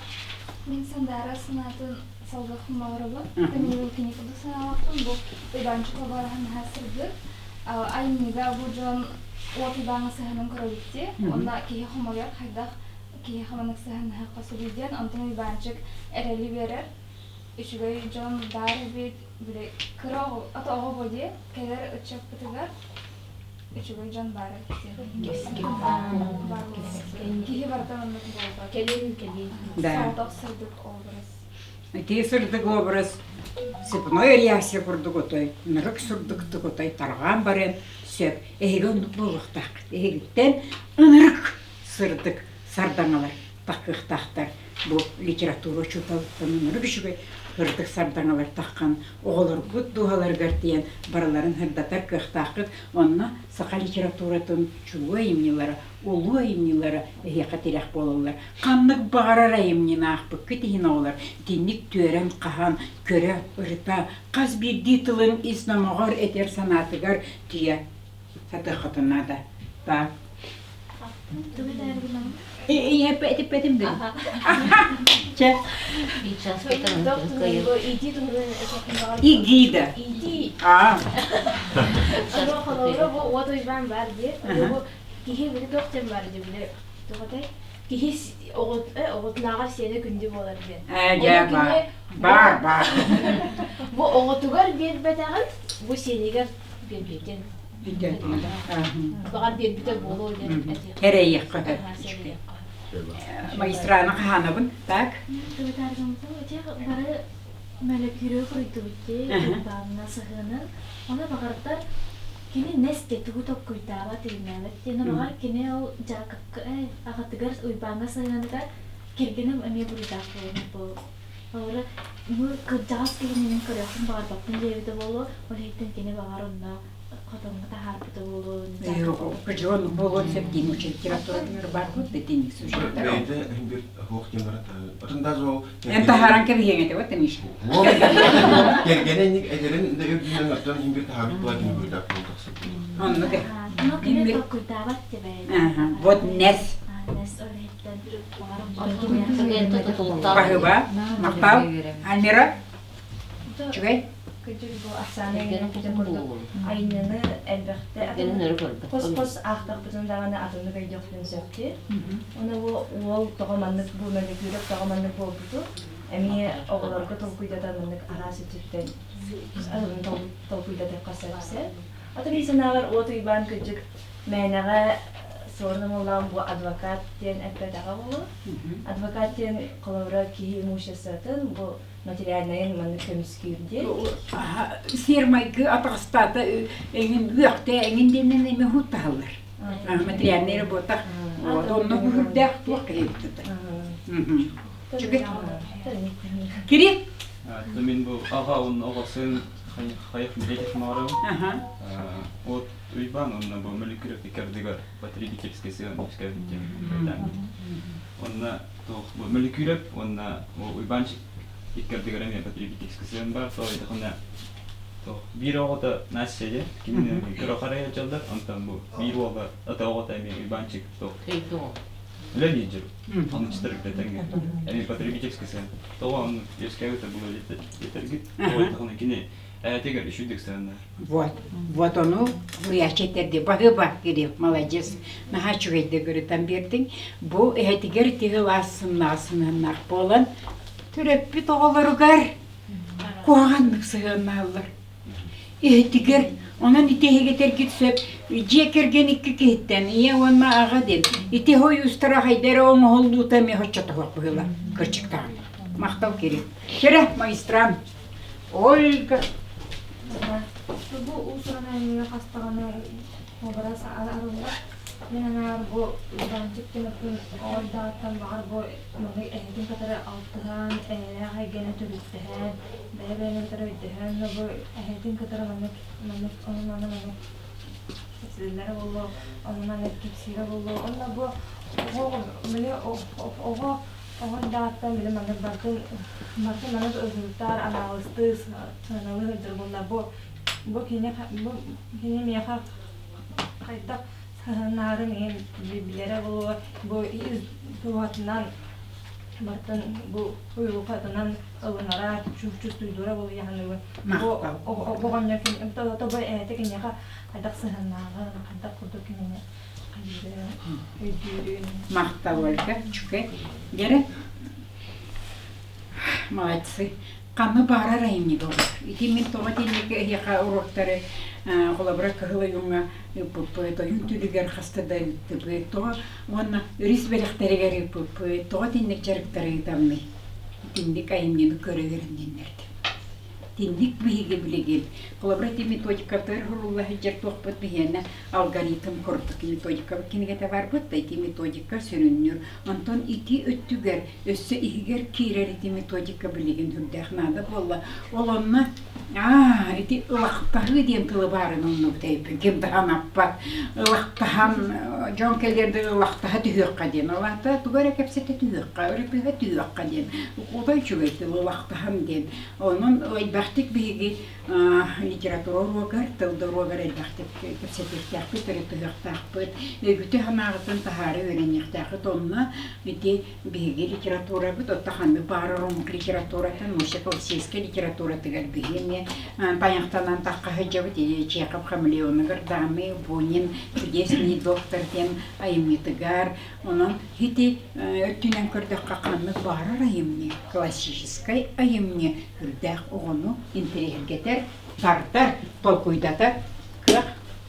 Мин Сандаара санаатын салгыахпын баҕарабын. Мин кини курдук санаабаппын. Бу Уйбаанчык обараһын наһаа сырдык. Айымньыга бу дьон уот уйбааҥҥа сыһыанын көрөбүт дии. Онно киһи хомойор хайдах киһиэхэ маннык сыһыаннаһыахха сөбүй диэн. Онтон Уйбаанчык эрэли биэрэр. Үчүгэй дьон баар эбит. Били кыра оҕо, ата оҕо буо дии. Кэлэр ыччаппытыгар үчүгэй дьон баар эбит диэн. Киһи барыта маннык буолбат. Кэлин кэлин. Да. Соҕотох сырдык образ. Ити сырдык образ цепной реакция курдук отой, ынырык сырдыктык отой тарҕаан баран сөп. Эһиги оннук буолуохтааххыт. Эһигиттэн ынырык сырдык сардаҥалар таххыахтаахтар. Бу литература учууталыттан ынырык үчүгэй сырдык сардаҥалар таххан оҕолоргут дууһаларыгар тиийэн барыларын сырдатар кыахтааххыт. Онно саха литературатын чулуу айымньылара, улуу айымньылара эһиэхэ тирэх буолаллар. Ханнык баҕарар айымньыны аахпыккыт иһин оҕолор итинник түөрэн-хаһан, көрө, ырыта, хас биирдии тылын ис номоҕор этэр санаатыгар тиийэ сатыаххытын наада. Так. Этиппэтим дии. Чэ. Игида. Аа. Холобура бу уот уйбаан бар дии. Бу киһи били туох диэн бар дии били тоҕотой киһи оҕотунааҕар сиэнэ күндү буолар диэн. Ээ дьэ баар. Баар баар. Бу оҕотугар биэрбэтэҕин бу сиэнигэр биэрбитин. Баҕар биэрбитэ буолуо диэн этиэх. Эрэйиэххэ сөп. Магистраны хаһаанабын, так? Бары мөлөкүүрү хоруйдубут дии, баанна сыһыанын. Оны баҕардар кини нэс тугу толкуйдаабат, илинээбэт диэн баҕар кини ол Дьаакыпка аҕатыгар Уйбааҥҥа сыһыаныгар кэргэним эмиэ буруйдаах буолан буолуо. Олора бу кырдьаҕас киһини мин көрүөхпүн баҕарбаппын диэбитэ буолуо, ол иһиттэн кини баҕар онно хотоҥҥо таһаарбыта буолуо. Кыдьыган буолуон сөп диин учи литературатыгар баар буолт итинник сюжеттар. Бэйэтэ бир хуох диэн барат. Атын даже ол Эн таһааран кэбиһиэҥ этэ вот Миша. Кэргэнэ инник эдэрин да үрдүнэн оттон иһин бир таһаарбыт була кини буруйдаах буолан тахсыбыт. Оннук. Ну кини толкуйдаабат тебе. Вот нэс. Нэс ол иһиттэн Баһыба, махтал. Альмира, үчүгэй. Кыдьык бу Оксана Егоровна курдук айымньыны элбэхтэ хос-хос аахтахпытын даҕаны атыннык өйдүөхпүтүн сөптүү. Уонна бу уол тоҕо маннык бу мөлөкүүрэп тоҕо маннык буолбуту эмиэ оҕолорго толкуйдатан маннык араас өттүттэн толкуйдатыахха сөп. Атын мин санаабар Уот Уйбаан кыдьык мээнэҕэ суорун омуллаан бу адвокат диэн эппэтэҕэ буолуо. Адвокат диэн холобура киһи имуществотын бу материальнайын маннык көмүскүүр диэн. Сиэр-майгы атаҕастаата эҥин үөхтэ эҥин диэннэн эмэ хуттаһаллар. Материальнай работа. Вот онно күһүрдээх туох кэлиэбит Чүгэй. Кири. Мин бу аҕа уонна оҕо сын хайах билетик маҕарабын. Вот Уйбаан онно бу мөлүкүрөп иккардыгар потребительский сыан үскэбит диэн Онно туох бу мөлүкүрөп уонна Уйбаанчик иккардыгар эмиэ потребительский сыан бар. Тоҕо диэтэххинэ туох биир оҕото Настя диэн кинини кыра харайа дьаллар, онтон бу биир уола ата оҕото эмиэ Уйбаанчик туох үлэлиир Анычтар үктэтэнгэ эмиэ потребительский сыан. Тоҕо оннук үөскээбитэ була диэтэргит. Тоҕо диэтэххинэ кини ээтигэр үчүгдүк сыаннар. Вот, вот ону суруйааччы этэрди баһыыба Кирилл, молодец, наһаа үчүгэйдик ырытан биэрдиҥ. Бу эһэтигэр тиһил аас сыһыаннаах буолан, төрөппүт оҕолоругар куһаҕаннык сыһыаннаһаллар. Эһэтигэр, онон ити эһигитэргит сөп, дьиэ кэргэн икки киһиттэн, ийэ уонна аҕа диэн, ити хойуустара хайда эрэ оҥоһуллуута эмиэ оччотоһуох быһыылаах, кырдьыктаҕын. Махтал Кирилл. Кэрэ, магистран. Ольга. Бу уус-уран айымньыга хастаҕына уобарас арыллар. Мин аҥаар бу Уйбаанчык Тимуртун оҕо баҕар бу маннык эһэтин кытары алтыһан, эйэлээх эйгэни төрүттэһэн, бэйэ-бэйэни кытары өйдөһөн, бу эһэтин кытары маннык маннык ону-маны маннык кэпсэтэллэрэ буолуо, ону-маны кэпсиирэ буолуо. Уонна бу оҕо били оҕо Оҕо эрдэҕиттэн били маннык барытын барытын маннык ырытар, анаалыстыы, сыаналыы сылдьар буолла. Бу бу кини бу кини миэхэ хайдах сыһыаннаһарын иһин билэрэ буолуо. Бу ис дууһатынан барытын бу уйулҕатынан ылынара, чувствуйдуура буолуо дии Бу оҕонньор бу эһэтэ киниэхэ хайдах сыһыаннааҕын, хайдах курдук кинини Махтал, Ольга, үчүгэй. Дьэрэ, молодцы. Ханна баарар айымньы буолар. Ити мин тоҕо итинник эһиэхэ уруоктары холобура Кыһыл Ойууҥҥа ыыппыппыт, ойуун түлүгэр хаста да ыыттыбыт, тоҕо уонна өрүс бэлэхтэригэр ыыппыппыт, тоҕо итинник дьарыктары ыытаммый? Итинник айымньыны көрө үөрэнниннэрдим. Итинник биһиги билигин холобура ити методикатыгар сурулла сылдьар туохпут биһиэнэ алгоритм курдук методика кинигэтэ барбыт да ити методика сүрүннүүр. Онтон ити өттүгэр өссө иһигэр киирэр ити методика билигин сүрдээх наада буолла. Ол онно аа ити ылахтаһыы диэн тылы баарын умнубут эбиппин ким да санаппат. Ылахтаһан дьон кэлиэр да ылахтаһа түһүөххэ диэн. Ол аата тугу эрэ кэпсэтэ түһүөххэ, ырытыһа түһүөххэ диэн. Отой үчүгэй тыл ылахтаһан диэн. Онон элбэх Элбэхтик биһиги литература уруогар, тыл да уруогар элбэхтик кэпсэтиэхтээхпит, ырытыһыахтаахпыт, өйгүтүн-санааҕытын таһаара үөрэниэхтээххит. Онно ити биһиги литературабыт, отто ханнык баҕарар омук литературатын, муся классическай литературатыгар биһи эмиэ тайахтанан тахха сылдьабыт. Чехов Хамелеоныгар даҕаны Бунин «Чудесный доктор» диэн айымньытыгар, онон ити өттүнэн көрдөххө ханнык баҕарар айымньы, классическай айымньы үрдээх оҕону интэриэһиргэтэр, тардар, толкуйдатар кыах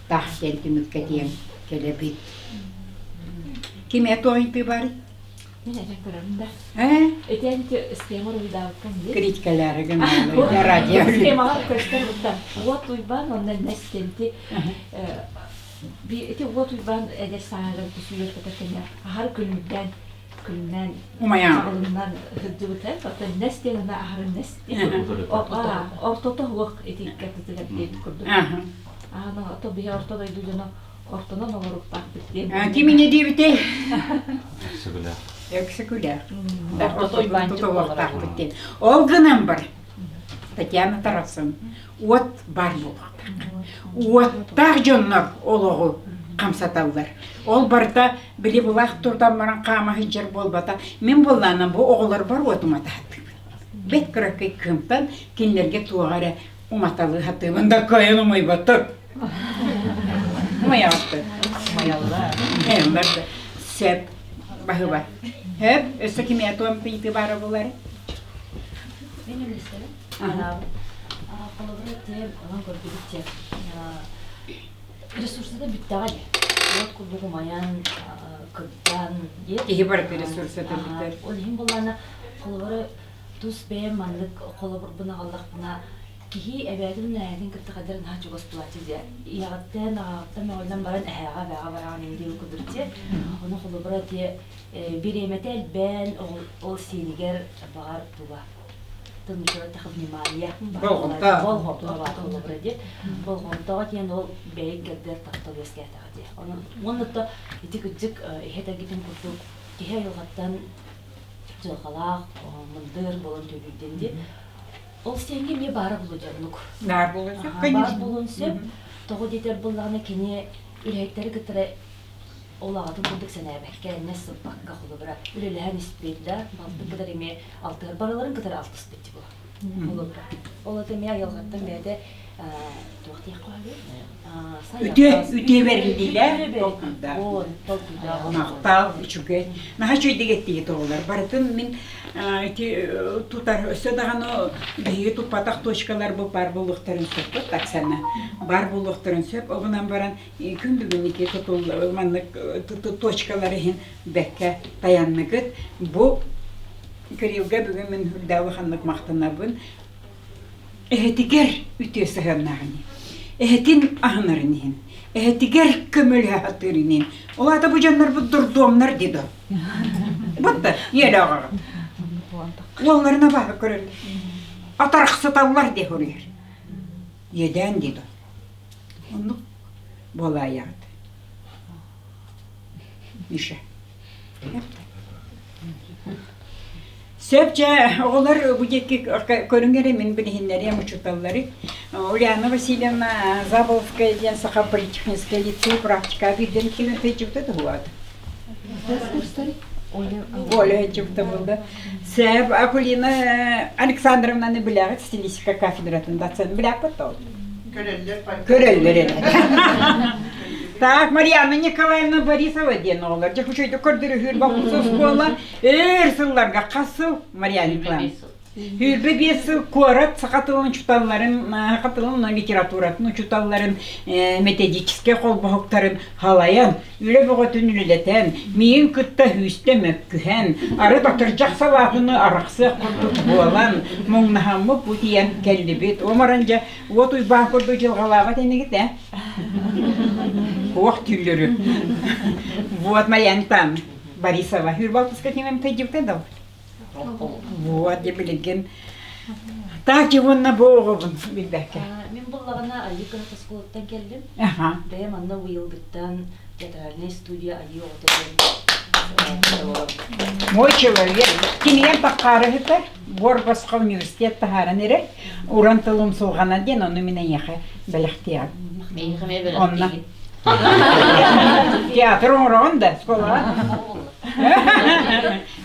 таах диэн түмүккэ тиийэн кэлэбит. Ким этойты бар? Мин этэн көрөрүм да. Э? Этэн схема уруйдаабыккын дии. Критикалары гыналлар радио. Схемаҕа көстөр бутта. Уот Уйбаан онно нэстенти ити Уот Уйбаан эдэр сааһыгар түсүйэр көтөр кэннэ аһар күлүмүрдээн күлүмнээн чаҕылыннан сылдьыбыта. Оттон нэс диэн ана аһары нэс диэн. Ортото уох ити икки диэбит курдук. Аана ото биһи орто дойду дьоно ортонон олоруктаахпыт диэн. Ким инньэ диэбитэй? Өксөкүлээх. Өксөкүлээх. Ортото уйбаанчык диэн. Ол гынан бар. Татьяна Тарасовна, уот баар буолуохтаах. Уоттаах дьоннор олоҕу хамсаталлар. Ол барыта били былаах турдан баран хаама сылдьар буолбата. Мин буоллаана бу оҕолорбор уот уматаһаттыбын. Бэт кыракый кыымтан кинилэргэ туоҕа эрэ уматалыы сатыыбын да кыайан умайбатым. Умайаҕыттар. Умайаллар. Умайаллар да. Сөп. Баһыба. Сөп. Өссө кимиэ туом ыйытыы баара буолар? Мен үллэстэбин. Холобура те онон көрдүбүт те ресурсата бүттэҕэ дии. Уот курдук умайан, кырдан диye. Киһи барыта ресурсата бүтэр. Ол иһин буллаана холобура тус бэйэм маннык холобурбун аҕаллахпына киһи эбээтин эһээтин кытта хайдах наһаа чугас буолааччы дьэ ийэҕиттэн аҕаҕыттан мөҕүллэн баран эһээҕэ эбээҕэ бараҕын индиэл курдук дьэ ону холобура дьэ бириэмэтэ элбээн ол сиэнигэр баҕар туга тымныччалаттах внимание болҕомто болҕомто баар холобура диэн болҕомтоҕо диэн ол бэйэ кэрдэр таптал үөскээтэҕэ диэ онон уонна то ити кырдьык иһэ тэлгитин курдук киһи айылҕаттан дьылҕалаах мындыр буолан төрүүрдэн диэн Ол сиэҥҥэ эмиэ баара буолуо дьоннук. Баар буолуон сөп, Баар конечно. буолуон сөп. Тоҕо диэтэр буоллаҕына кини үлэһиттэри кытары ол аҕатын курдук сэнээбэккэ, энньэ сыппакка холобура үлэлэһэн испит да, балтын кытары эмиэ алтыһар барыларын кытары алтыспыт типа. Холобура. Ол это эмиэ айылҕаттан бэйэтэ туох диэххэ үһү? Үтүө, үтүө бэриллиилээх толкуйдаах. Толкуйдаах. Махтал, үчүгэй. Наһаа үчүгэйдик эттигит оҕолор. Барытын мин ити тутар өссө даҕаны биһиги туппатах точкалар бу баар буолуохтарын сөп таксана баар буолуохтарын сөп оҕунан баран күн бүгүн ити тутул маннык точкалар иһин бэккэ таянныгыт бу Кириллга бүгүн мин үрдээх улаханнык махтанабын эһэтигэр үтүө сыһыаннааҕын иһин эһэтин аһынарын иһин эһэтигэр көмөлөһө сатыырын иһин ол аата бу дьоннорбут дурдуомнар дии дуо Бутта ийэлээҕэ. Уолларын абааһы көрөн атарахсыталлар дии хоруйар. Иэдээн дии Оннук буолаайаҕыт. Миша. Сөп дьэ, оҕолор бу диэки көрүҥ эрэ мин билиһиннэриэм учууталлары. Ульяна Васильевна Заболская диэн Саха политехническай лицей практика биирдэн киирэн сылдьыбыта туһуат. Оля сылдьыбыта буолла. Сэб Акулина Александровнаны билэҕит стилистика кафедратын доцент билээппит ол. Көрөллөр. Көрөллөр эрэ. Так, Марьяна Николаевна Борисова диэн оҕолор. Дьэ, үчүгэйдик көрдөрүһүүр боппус оскуола. Өр сылларга хас сыл Марьяна Николаевна? 25 сыл куорат саха тылын учууталларын, саха тылын литературатын учууталларын методическай холбоһуктарын халайан, үлэ бөҕөтүн үлэлэтэн, миигин кытта сүүстэ мөккүһэн, арыт атырдьах салаатыны арахсыах курдук буолан, муҥнаһаммыт бу тиийэн кэллибит. Омаран дьэ, уот Уйбаан курдук дьылҕалаабат инигит ээ? Уох түүллөрү. Вот Марьяна Николаевна Борисова. Хүрбалтыска кимем тыйдьыбыта да? Вот, дьэ билигин так уонна бу оҕобун билбэккэ. Мин буллаҕына Айыы кыһата оскуолаттан кэллим. Бэйэм анна быйылгыттан театральная студия Айыы оҕото диэн. Мой человек. Кинигэм таххаарыһыта буор босхо университет таһааран эрэр. Уран тыл умсулҕана диэн ону мин эйиэхэ бэлэхтиэҕим. Миэхэ эмиэ Онно. бэлэхтиигин. Театр оҥороҕун да, школаҕа?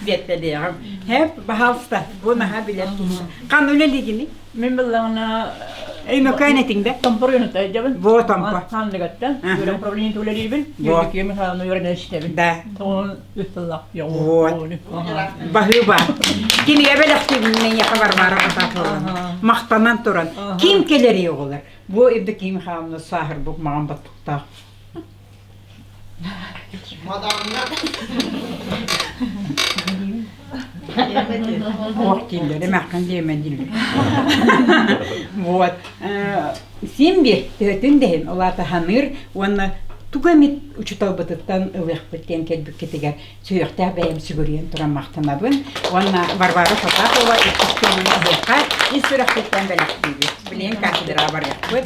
Биэттэлиэҕим. Һэп, баһаалыста, бу наһаа билэр киһи. Ханна үлэлиигиний? Мин быллаҕына Өймөкөөн этиҥ да? Томпор уйунута дьабын. Во Томпо. Хаанныгаттан үөрэх управлениета үлэлиибин. Во. Евдокия Михайловна үөрэнэ истэбин. Да. Тоҕун үс тыллаах Вот. Баһыыба. Кинигэ бэлэхтиибин эйиэхэ Варвара Потаповна. Махтанан туран. Ким кэлэрий оҕолор? Бу Евдокия Михайловна сааһырбыт маҕан баттыктаах. Ох дииллэр, эмээххин диэмэ дииллэр. Вот. Син биир төһөтүн да иһин улаата саныыр уонна тугу эмит учууталбытыттан ылыахпыт диэн кэлбиккитигэр сүһүөхтээх бэйэм сүгүрүйэн туран махтанабын уонна Варвара Потапова иккис күнүн эһиэхэ ис сүрэхпиттэн бэлэхтиибит. Билигин кафедраҕа барыахпыт.